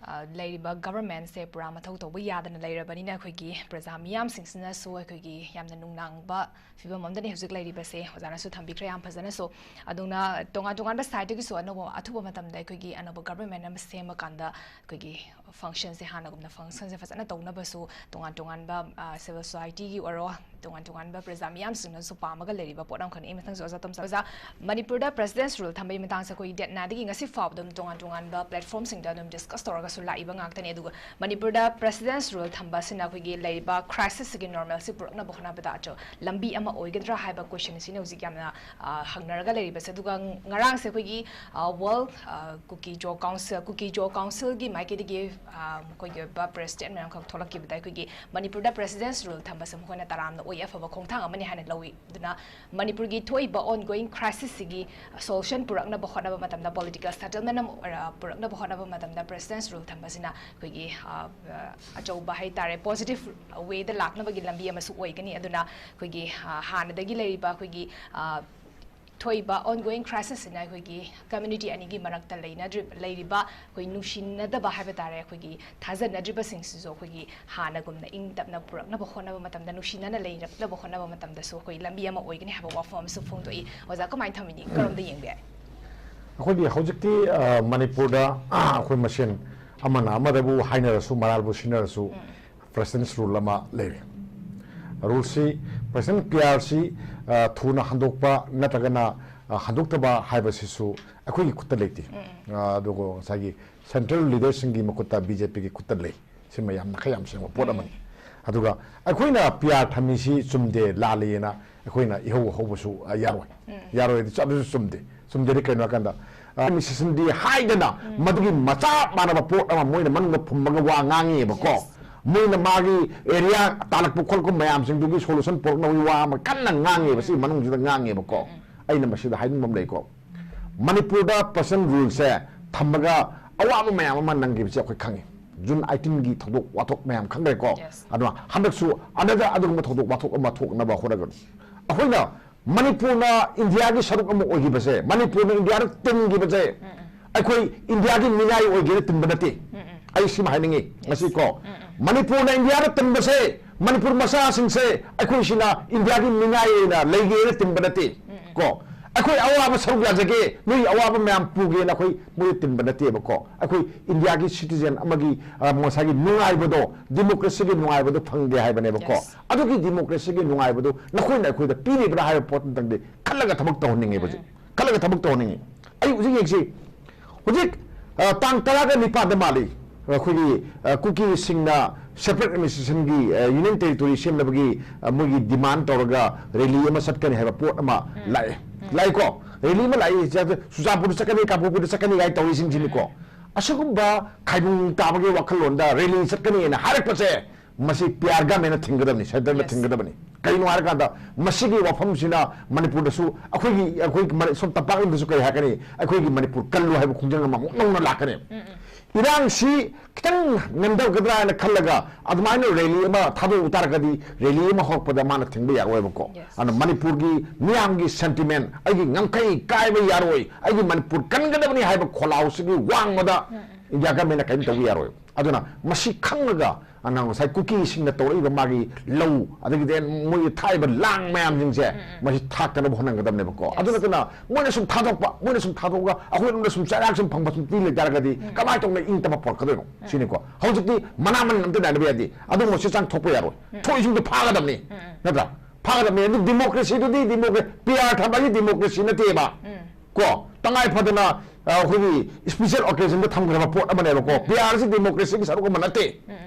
ꯑ, ꯂꯩꯔꯤꯕ ꯒꯚꯔꯟꯃꯦꯟꯠꯁꯦ ꯄꯨꯔꯥ ꯃꯊꯧ ꯇꯧꯕ ꯌꯥꯗꯅ ꯂꯩꯔꯕꯅꯤꯅ, ꯑꯩꯈꯣꯏꯒꯤ ꯄ꯭ꯔꯖꯥ ꯃꯤꯌꯥꯝꯁꯤꯡꯁꯤꯅꯁꯨ ꯑꯩꯈꯣꯏꯒꯤ ꯌꯥꯝꯅ ꯅꯨꯡꯅꯥꯡꯕ ꯐꯤꯕꯝ ꯑꯃꯗꯅꯤ ꯍꯧꯖꯤꯛ ꯂꯩꯔꯤꯕꯁꯦ꯫ ꯑꯣꯖꯥꯅꯁꯨ ꯊꯝꯕꯤꯈ꯭ꯔꯦ ꯌꯥꯝ ꯐꯖꯅꯁꯨ꯫ ꯑꯗꯨꯅ ꯇꯣꯉꯥꯟ ꯇꯣꯉꯥꯟꯕ ꯁꯥꯏꯠꯇꯒꯤꯁꯨ ꯑꯅꯧꯕ, ꯑꯊꯨꯕ ꯃꯇꯝꯗ ꯑꯩꯈꯣꯏꯒꯤ ꯑꯅꯧꯕ ꯒꯚꯔꯟꯃꯦꯟꯠ ꯑꯃ ꯁꯦꯝꯃꯀꯥꯟꯗ ꯑꯩꯈꯣꯏꯒꯤ ꯐꯪꯁꯟꯁꯦ ꯍꯥꯟꯅꯒꯨꯝꯅ ꯐꯪꯁꯟꯁꯦ ꯐꯖꯅ ꯇꯧꯅꯕꯁꯨ ꯇꯣꯉꯥꯟ ꯇꯣꯉꯥꯟꯕ, ꯑ, ꯁꯤꯚꯤꯜ ꯁꯣꯁꯥꯏꯇꯤꯒꯤ ꯑꯣꯏꯔꯣ, ꯇꯣꯉꯥꯟ ꯇꯣꯉꯥꯟꯕ ꯄ꯭ꯔꯖꯥ ꯃꯤꯌꯥꯝꯁꯤꯡꯅꯁꯨ ꯄꯥꯝꯃꯒ ꯂꯩꯔꯤꯕ ꯄꯣꯠ ꯑꯃꯈꯛꯅꯤ꯫ ꯑꯩ ꯃꯊꯪꯁꯨ ꯑꯣꯖꯥ ꯇꯣꯝꯆꯥ, ꯑꯣꯖꯥ, ꯃꯅꯤꯄꯨꯔꯗ ꯄ꯭ꯔꯦꯁꯤꯗꯦꯟꯠꯁ ꯔꯨꯜ ꯊꯝꯕꯒꯤ ꯃꯇꯥꯡꯁꯦ ꯑꯩꯈꯣꯏ ꯗꯦꯠ ꯅꯥꯏꯟꯗꯒꯤ ꯉꯁꯤ ꯐꯥꯎꯕ ꯑꯗꯨꯝ ꯇꯣꯉꯥꯟ ꯇꯣꯉꯥꯟꯕ ꯄ꯭ꯂꯦꯠꯐꯣꯔꯝꯁꯤꯡꯗ ꯑꯗꯨꯝ ꯗꯤꯁꯀꯁ ꯇꯧꯔꯒꯁꯨ ꯂꯥꯛꯏꯕ ꯉꯥꯛꯇꯅꯤ꯫ ꯑꯗꯨꯒ ꯃꯅꯤꯄꯨꯔꯗ ꯄ꯭ꯔꯦꯁꯤꯗꯦꯟꯠꯁ ꯔꯨꯜ ꯊꯝꯕ ꯑꯁꯤꯅ ꯑꯩꯈꯣꯏꯒꯤ ꯂꯩꯔꯤꯕ ꯀ꯭ꯔꯥꯏꯁꯤꯁꯁꯤꯒꯤ ꯅꯣꯔꯃꯦꯜꯁꯤ ꯄꯨꯔꯛꯅꯕ ꯍꯣꯠꯅꯕꯗ ꯑꯆꯧ-, ꯂꯝꯕꯤ ꯑꯃ ꯑꯣꯏꯒꯗ꯭ꯔꯥ ꯍꯥꯏꯕ ꯀꯣꯏꯁꯟꯁꯤꯅ ꯍꯧꯖꯤꯛ ꯌꯥꯝꯅ, ꯑ, ꯍꯪꯅꯔꯒ ꯂꯩꯔꯤꯕꯁꯦ꯫ ꯑꯗꯨꯒ ꯉꯔꯥꯡꯁꯦ ꯑꯩꯈꯣꯏꯒꯤ, ꯑ, ꯋꯥꯔꯜ, ꯑ, ꯀꯨꯀꯤꯖꯣ ꯀꯥꯎꯟꯁꯤꯜ, ꯀꯨꯀꯤꯖꯣ ꯀꯥꯎꯟꯁꯤꯜꯒꯤ ꯃꯥꯏꯀꯩꯗꯒꯤ, ꯑ, ꯃꯈꯣꯏꯒꯤ ꯑꯣꯏꯕ ꯄ꯭ꯔꯦꯁ ꯁ꯭ꯇꯦꯠꯃꯦꯟꯠ ꯑꯃꯈꯛ ꯊꯣꯛꯂꯛꯈꯤꯕꯗ ꯑꯩꯈꯣꯏꯒꯤ ꯃꯅꯤꯄꯨꯔꯗ ꯄ꯭ꯔꯦꯁꯤꯗꯦꯟꯠꯁ ꯔꯨꯜ ꯊꯝꯕꯁꯦ ꯃꯈꯣꯏꯅ ꯇꯔꯥꯝꯅ ꯑꯣꯏ ꯑꯐꯕ ꯈꯣꯡꯊꯥꯡ ꯑꯃꯅꯤ ꯍꯥꯏꯅ ꯂꯧꯏ꯫ ꯑꯗꯨꯅ ꯃꯅꯤꯄꯨꯔꯒꯤ ꯊꯣꯛꯏꯕ ongoing crisis ꯁꯤꯒꯤ solution ꯄꯨꯔꯛꯅꯕ ꯍꯣꯠꯅꯕ ꯃꯇꯝꯗ, political settlement ꯑꯃ ꯑꯣꯏꯔ-, ꯄꯨꯔꯛꯅꯕ ꯍꯣꯠꯅꯕ ꯃꯇꯝꯗ ꯄ꯭ꯔꯦꯁꯤꯗꯦꯟꯠꯁ ꯔꯨꯜ ꯊꯝꯕꯁꯤꯅ ꯑꯩꯈꯣꯏꯒꯤ, ꯑ, ꯑ, ꯑꯆꯧꯕ ꯍꯥꯏꯇꯥꯔꯦ, positive way ꯗ ꯂꯥꯛꯅꯕꯒꯤ ꯂꯝꯕꯤ ꯑꯃꯁꯨ ꯑꯣꯏꯒꯅꯤ꯫ ꯑꯗꯨꯅ ꯑꯩꯈꯣꯏꯒꯤ, ꯑ, ꯍꯥꯟꯅꯗꯒꯤ ꯂꯩꯔꯤꯕ ꯑꯩꯈꯣꯏꯒꯤ, ꯑ, ꯊꯣꯛꯏꯕ ongoing crisis ꯁꯤꯅ ꯑꯩꯈꯣꯏꯒꯤ community ꯑꯅꯤꯒꯤ ꯃꯔꯛꯇ ꯂꯩꯅꯗ꯭ꯔꯤ-, ꯂꯩꯔꯤꯕ ꯑꯩꯈꯣꯏ ꯅꯨꯡꯁꯤꯅꯗꯕ ꯍꯥꯏꯕ ꯇꯥꯔꯦ, ꯑꯩꯈꯣꯏꯒꯤ ꯊꯥꯖꯅꯗ꯭ꯔꯤꯕꯁꯤꯡꯁꯤꯁꯨ ꯑꯩꯈꯣꯏꯒꯤ ꯍꯥꯟꯅꯒꯨꯝꯅ ꯏꯪ ꯇꯞꯅ ꯄꯨꯔꯛꯅꯕ ꯍꯣꯠꯅꯕ ꯃꯇꯝꯗ, ꯅꯨꯡꯁꯤꯅꯅ ꯂꯩꯔꯛꯅꯕ ꯍꯣꯠꯅꯕ ꯃꯇꯝꯗꯁꯨ ꯑꯩꯈꯣꯏ ꯂꯝꯕꯤ ꯑꯃ ꯑꯣꯏꯒꯅꯤ ꯍꯥꯏꯕ ꯋꯥꯐꯝ ꯑꯃꯁꯨ ꯐꯣꯡꯗꯣꯛꯏ꯫ ꯑꯣꯖꯥ, ꯀꯃꯥꯏꯅ ꯊꯝꯕꯤꯅꯤ? ꯀꯔꯣꯝꯗ ꯌꯦꯡꯕ ꯌꯥꯏ? ꯑꯩꯈꯣꯏꯒꯤ ꯍꯧꯖꯤꯛꯇꯤ, ꯑ, ꯃꯅꯤꯄꯨꯔꯗ, ꯑ, ꯑꯩꯈꯣꯏ ꯃꯁꯦꯟ ꯑꯃꯅ ꯑꯃꯗꯕꯨ ꯍꯥꯏꯅꯔꯁꯨ, ꯃꯔꯥꯜꯕꯨ ꯁꯤꯟꯅꯔꯁꯨ, ꯄ꯭ꯔꯦꯁꯤꯗꯦꯟꯠꯁ ꯔꯨꯜ ꯑꯃ ꯂꯩꯔꯦ꯫ ꯔꯨꯜꯁꯤ, ꯄ꯭ꯔꯦꯁꯤꯗꯦꯟꯠ ꯄꯤ ꯑꯥꯔꯁꯤ, ꯑ, ꯊꯨꯅ ꯍꯟꯗꯣꯛꯄ ꯅꯠꯇ꯭ꯔꯒꯅ, ꯑ, ꯍꯟꯗꯣꯛꯇꯕ ꯍꯥꯏꯕꯁꯤꯁꯨ ꯑꯩꯈꯣꯏꯒꯤ ꯈꯨꯠꯇ ꯂꯩꯇꯦ꯫ ꯑ, ꯑꯗꯨꯒ ꯉꯁꯥꯏꯒꯤ ꯁꯦꯟꯇ꯭ꯔꯦꯜ ꯂꯤꯗꯔꯁꯤꯡꯒꯤ ꯃꯈꯨꯠꯇ, ꯕꯤ ꯖꯦ ꯄꯤꯒꯤ ꯈꯨꯠꯇ ꯂꯩ꯫ ꯁꯤꯃ ꯌꯥꯝꯅ ꯈꯔ ꯌꯥꯝ ꯁꯦꯡꯕ ꯄꯣꯠ ꯑꯃꯅꯤ꯫ ꯑꯗꯨꯒ ꯑꯩꯈꯣꯏꯅ ꯄꯤ ꯑꯥꯔ ꯊꯝꯃꯤꯁꯤ ꯆꯨꯝꯗꯦ, ꯂꯥꯜꯂꯤꯑꯅ ꯑꯩꯈꯣꯏꯅ ꯏꯍꯧ ꯍꯧꯕꯁꯨ, ꯑ, ꯌꯥꯔꯣꯏ꯫ ꯌꯥꯔꯣꯏ ꯍꯥꯏꯗꯤ ꯑꯗꯨꯁꯨ ꯆꯨꯝꯗꯦ꯫ ꯆꯨꯝꯗꯦꯗꯤ ꯀꯩꯅꯣ ꯍꯥꯏꯀꯥꯟꯗ, ꯑꯦꯗꯃꯤꯅꯤꯁꯇ꯭ꯔꯦꯁꯟꯗꯤ ꯍꯥꯏꯗꯅ ꯃꯗꯨꯒꯤ ꯃꯆꯥ ꯃꯥꯟꯅꯕ ꯄꯣꯠ ꯑꯃ ꯃꯣꯏꯅ ꯃꯅꯨꯡꯗ ꯐꯨꯝꯃꯒ ꯋꯥ ꯉꯥꯡꯉꯦꯕꯀꯣ꯫ ꯃꯣꯏꯅ ꯃꯥꯒꯤ ꯑꯦꯔꯤꯌꯥ ꯇꯥꯜꯂꯛꯄ ꯈꯣꯠꯂꯛꯄ ꯃꯌꯥꯝꯁꯤꯡꯗꯨꯒꯤ ꯁꯣꯂꯨꯁꯟ ꯄꯨꯔꯛꯅꯕꯒꯤ ꯋꯥ ꯑꯃ ꯀꯟꯅ ꯉꯥꯡꯉꯦꯕ, ꯁꯤ ꯃꯅꯨꯡꯁꯤꯗ ꯉꯥꯡꯉꯦꯕꯀꯣ꯫ ꯑꯩꯅ ꯃꯁꯤꯗ ꯍꯥꯏꯅꯤꯡꯕ ꯑꯃ ꯂꯩꯀꯣ, ꯃꯅꯤꯄꯨꯔꯗ ꯄ꯭ꯔꯁꯟ ꯔꯨꯜꯁꯦ ꯊꯝꯃꯒ ꯑꯋꯥꯕ ꯃꯌꯥꯝ ꯑꯃ ꯅꯪꯈꯤꯕꯁꯦ ꯑꯩꯈꯣꯏ ꯈꯪꯉꯤ꯫ ꯖꯨꯟ ꯑꯩꯠꯇꯤꯟꯒꯤ ꯊꯧꯗꯣꯛ ꯋꯥꯊꯣꯛ ꯃꯌꯥꯝ ꯈꯪꯈ꯭ꯔꯦꯀꯣ꯫ ꯑꯗꯨꯅ ꯍꯟꯗꯛꯁꯨ ꯑꯅꯗ ꯑꯗꯨꯒꯨꯝꯕ ꯊꯧꯗꯣꯛ ꯋꯥꯊꯣꯛ ꯑꯃ ꯊꯣꯛꯅꯕ ꯍꯣꯠꯅꯒꯅꯨ꯫ ꯑꯩꯈꯣꯏꯅ ꯃꯅꯤꯄꯨꯔꯅ ꯏꯟꯗꯤꯌꯥꯒꯤ ꯁꯔꯨꯛ ꯑꯃ ꯑꯣꯏꯈꯤꯕꯁꯦ, ꯃꯅꯤꯄꯨꯔꯅ ꯏꯟꯗꯤꯌꯥꯗ ꯇꯤꯟꯈꯤꯕꯁꯦ, ꯑꯩꯈꯣꯏ ꯏꯟꯗꯤꯌꯥꯒꯤ ꯃꯤꯅꯥꯏ ꯑꯣꯏꯒꯦꯅ ꯇꯤꯟꯕ ꯅꯠꯇꯦ꯫ ꯑꯩ ꯁꯤꯃ ꯍꯥꯏꯅꯤꯡꯉꯤ ꯉꯁꯤ ꯀꯣ꯫ ꯃꯅꯤꯄꯨꯔꯅ ꯏꯟꯗꯤꯌꯥꯗ ꯇꯤꯟꯕꯁꯦ, ꯃꯅꯤꯄꯨꯔ ꯃꯆꯥꯁꯤꯡꯁꯦ ꯑꯩꯈꯣꯏꯁꯤꯅ ꯏꯟꯗꯤꯌꯥꯒꯤ ꯃꯤꯅꯥꯏ ꯑꯣꯏꯅ ꯂꯩꯒꯦꯅ ꯇꯤꯟꯕ ꯅꯠꯇꯦ ꯀꯣ꯫ ꯑꯩꯈꯣꯏ ꯑꯋꯥꯕ ꯁꯔꯨꯛ ꯌꯥꯖꯒꯦ, ꯅꯣꯏꯒꯤ ꯑꯋꯥꯕ ꯃꯌꯥꯝ ꯄꯨꯒꯦꯅ ꯑꯩꯈꯣꯏ ꯃꯣꯏꯗ ꯇꯤꯟꯕ ꯅꯠꯇꯦꯕꯀꯣ꯫ ꯑꯩꯈꯣꯏ ꯏꯟꯗꯤꯌꯥꯒꯤ ꯁꯤꯇꯤꯖꯦꯟ ꯑꯃꯒꯤ, ꯑ, ꯉꯁꯥꯏꯒꯤ ꯅꯨꯡꯉꯥꯏꯕꯗꯣ, ꯗꯤꯃꯣꯀ꯭ꯔꯦꯁꯤꯒꯤ ꯅꯨꯡꯉꯥꯏꯕꯗꯣ ꯐꯪꯒꯦ ꯍꯥꯏꯕꯅꯦꯕꯀꯣ꯫ ꯑꯗꯨꯒꯤ ꯗꯤꯃꯣꯀ꯭ꯔꯦꯁꯤꯒꯤ ꯅꯨꯡꯉꯥꯏꯕꯗꯨ ꯅꯈꯣꯏꯅ ꯑꯩꯈꯣꯏꯗ ꯄꯤꯔꯤꯕ꯭ꯔꯥ ꯍꯥꯏꯕ ꯄꯣꯠꯇꯨꯗꯪꯗꯤ ꯈꯜꯂꯒ ꯊꯕꯛ ꯇꯧꯍꯟꯅꯤꯡꯉꯦꯕ ꯍꯧꯖꯤꯛ꯫ ꯈꯜꯂꯒ ꯊꯕꯛ ꯇꯧꯍꯟꯅꯤꯡꯉꯤ꯫ ꯑꯩ ꯍꯧꯖꯤꯛ ꯌꯦꯡꯁꯤ, ꯍꯧꯖꯤꯛ, ꯑ, ꯇꯥꯡ ꯇꯔꯥꯒ ꯅꯤꯄꯥꯟꯗ ꯃꯥꯜꯂꯤ, ꯑꯩꯈꯣꯏꯒꯤ, ꯑ, ꯀꯨꯀꯤꯁꯤꯡꯅ ꯁꯦꯄꯔꯦꯠ ꯑꯦꯗꯃꯤꯅꯤꯁꯇ꯭ꯔꯦꯁꯟꯒꯤ, ꯑ, ꯌꯨꯅꯤꯌꯟ ꯇꯦꯔꯤꯇꯣꯔꯤ ꯁꯦꯝꯅꯕꯒꯤ, ꯑ, ꯃꯣꯏꯒꯤ ꯗꯤꯃꯥꯟ ꯇꯧꯔꯒ ꯔꯦꯂꯤ ꯑꯃ ꯆꯠꯀꯅꯤ ꯍꯥꯏꯕ ꯄꯣꯠ ꯑꯃ ꯂꯥꯛꯑꯦ꯫ ꯂꯥꯛꯏꯀꯣ? ꯔꯦꯂꯤ ꯑꯃ ꯂꯥꯛꯏ, ꯆꯨꯔꯆꯥꯟꯄꯨꯔꯗ ꯆꯠꯀꯅꯤ, ꯀꯥꯡꯄꯣꯛꯄꯤꯗ ꯆꯠꯀꯅꯤ ꯀꯥꯏꯅ ꯇꯧꯔꯤꯁꯤꯡꯁꯤꯅꯤꯀꯣ꯫ ꯑꯁꯤꯒꯨꯝꯕ ꯈꯥꯏꯕꯨꯡ ꯇꯥꯕꯒꯤ ꯋꯥꯈꯜꯂꯣꯟꯗ ꯔꯦꯂꯤ ꯆꯠꯀꯅꯤꯅ ꯍꯥꯏꯔꯛꯄꯁꯦ, ꯃꯁꯤ ꯄꯤ ꯑꯥꯔ ꯒꯃꯦꯟꯅ ꯊꯤꯡꯒꯗꯕꯅꯤ, ꯁꯦꯟꯇꯔꯅ ꯊꯤꯡꯒꯗꯕꯅꯤ꯫ ꯀꯩꯅꯣ ꯍꯥꯏꯔꯀꯥꯟꯗ, ꯃꯁꯤꯒꯤ ꯋꯥꯐꯝꯁꯤꯅ ꯃꯅꯤꯄꯨꯔꯗꯁꯨ, ꯑꯩꯈꯣꯏꯒꯤ, ꯑꯩꯈꯣꯏ ꯃꯅꯤ-, ꯁꯣꯝ ꯇꯝꯄꯥꯛꯂꯣꯝꯗꯁꯨ ꯀꯔꯤ ꯍꯥꯏꯔꯛꯀꯅꯤ? ꯑꯩꯈꯣꯏꯒꯤ ꯃꯅꯤꯄꯨꯔ ꯀꯜꯂꯨ ꯍꯥꯏꯕ ꯈꯣꯡꯖꯪ ꯑꯃ ꯑꯃꯨꯛ ꯅꯧꯅ ꯂꯥꯛꯀꯅꯤ꯫ ꯏꯔꯥꯡꯁꯤ ꯈꯤꯇꯪ ꯅꯦꯝꯊꯒꯗ꯭ꯔꯥ ꯍꯥꯏꯅ ꯈꯜꯂꯒ ꯑꯗꯨꯃꯥꯏꯅ ꯔꯦꯂꯤ ꯑꯃ ꯊꯥꯗꯣꯛꯎ ꯇꯥꯔꯒꯗꯤ, ꯔꯦꯂꯤ ꯑꯃ ꯍꯧꯔꯛꯄꯗ ꯃꯥꯅ ꯊꯤꯡꯕ ꯌꯥꯔꯣꯏꯕꯀꯣ꯫ ꯑꯗꯨꯅ ꯃꯅꯤꯄꯨꯔꯒꯤ ꯃꯤꯌꯥꯝꯒꯤ ꯁꯦꯟꯇꯤꯃꯦꯟ, ꯑꯩꯒꯤ ꯉꯝꯈꯩ ꯀꯥꯏꯕ ꯌꯥꯔꯣꯏ, ꯑꯩꯒꯤ ꯃꯅꯤꯄꯨꯔ ꯀꯟꯒꯗꯕꯅꯤ ꯍꯥꯏꯕ ꯈꯣꯜꯂꯥꯎꯁꯤꯒꯤ ꯋꯥꯡꯃꯗ ꯏꯟꯗꯤꯌꯥ ꯒꯃꯦꯟꯅ ꯀꯔꯤꯝ ꯇꯧꯕ ꯌꯥꯔꯣꯏ꯫ ꯑꯗꯨꯅ ꯃꯁꯤ ꯈꯪꯉꯒ ꯑꯅ ꯉꯁꯥꯏ ꯀꯨꯀꯤꯁꯤꯡꯅ ꯇꯧꯔꯛꯏꯕ ꯃꯥꯒꯤ ꯂꯧ, ꯑꯗꯒꯤꯗꯤ ꯃꯣꯏꯒꯤ ꯊꯥꯛꯏꯕ ꯂꯥꯡ ꯃꯌꯥꯝꯁꯤꯡꯁꯦ, ꯃꯁꯤ ꯊꯥꯛꯇꯅꯕ ꯍꯣꯠꯅꯒꯗꯕꯅꯦꯕꯀꯣ꯫ ꯑꯗꯨ ꯅꯠꯇꯅ ꯃꯣꯏꯅ ꯁꯨꯝ ꯊꯥꯗꯣꯛꯄ, ꯃꯣꯏꯅ ꯁꯨꯝ ꯊꯥꯗꯣꯛꯑꯒ ꯑꯩꯈꯣꯏꯔꯣꯝꯗ ꯁꯨꯝ ꯆꯩꯔꯥꯛ ꯁꯨꯝ ꯐꯪꯕ ꯁꯨꯝ ꯄꯤ ꯂꯩ ꯇꯥꯔꯒꯗꯤ ꯀꯃꯥꯏꯅ ꯇꯧꯅ ꯏꯪ ꯇꯞꯄ ꯄꯣꯔꯛꯀꯗꯣꯏꯅꯣ? ꯁꯤꯅꯤꯀꯣ꯫ ꯍꯧꯖꯤꯛꯇꯤ ꯃꯅꯥ ꯃꯅꯤꯟ ꯑꯝꯇ ꯅꯥꯏꯅꯕ ꯌꯥꯗꯦ꯫ ꯑꯗꯨꯒꯨꯝꯕ ꯆꯦ ꯆꯥꯡ ꯊꯣꯛꯄ ꯌꯥꯔꯣꯏ꯫ ꯊꯣꯛꯏꯁꯤꯡꯗꯣ ꯐꯥꯒꯗꯕꯅꯤ꯫ ꯅꯠꯇ꯭ꯔꯥ? ꯐꯥꯒꯗꯕꯅꯤ꯫ ꯑꯗꯨ ꯗꯤꯃꯣꯀ꯭ꯔꯦꯁꯤꯗꯨꯗꯤ ꯗꯤꯃꯣꯀ꯭ꯔꯦ-, ꯄꯤ ꯑꯥꯔ ꯊꯝꯕꯒꯤ ꯗꯤꯃꯣꯀ꯭ꯔꯦꯁꯤ ꯅꯠꯇꯦꯕ꯫ ꯀꯣ, ꯇꯉꯥꯏ ꯐꯗꯅ, ꯑ, ꯑꯩꯈꯣꯏꯒꯤ ꯏꯁꯄꯤꯁꯦꯜ ꯑꯣꯀꯦꯖꯟꯗ ꯊꯝꯈ꯭ꯔꯕ ꯄꯣꯠ ꯑꯃꯅꯦꯕꯀꯣ꯫ ꯄꯤ ꯑꯥꯔꯁꯤ ꯗꯤꯃꯣꯀ꯭ꯔꯦꯁꯤꯒꯤ ꯁꯔꯨꯛ ꯑꯃ ꯅꯠꯇꯦ꯫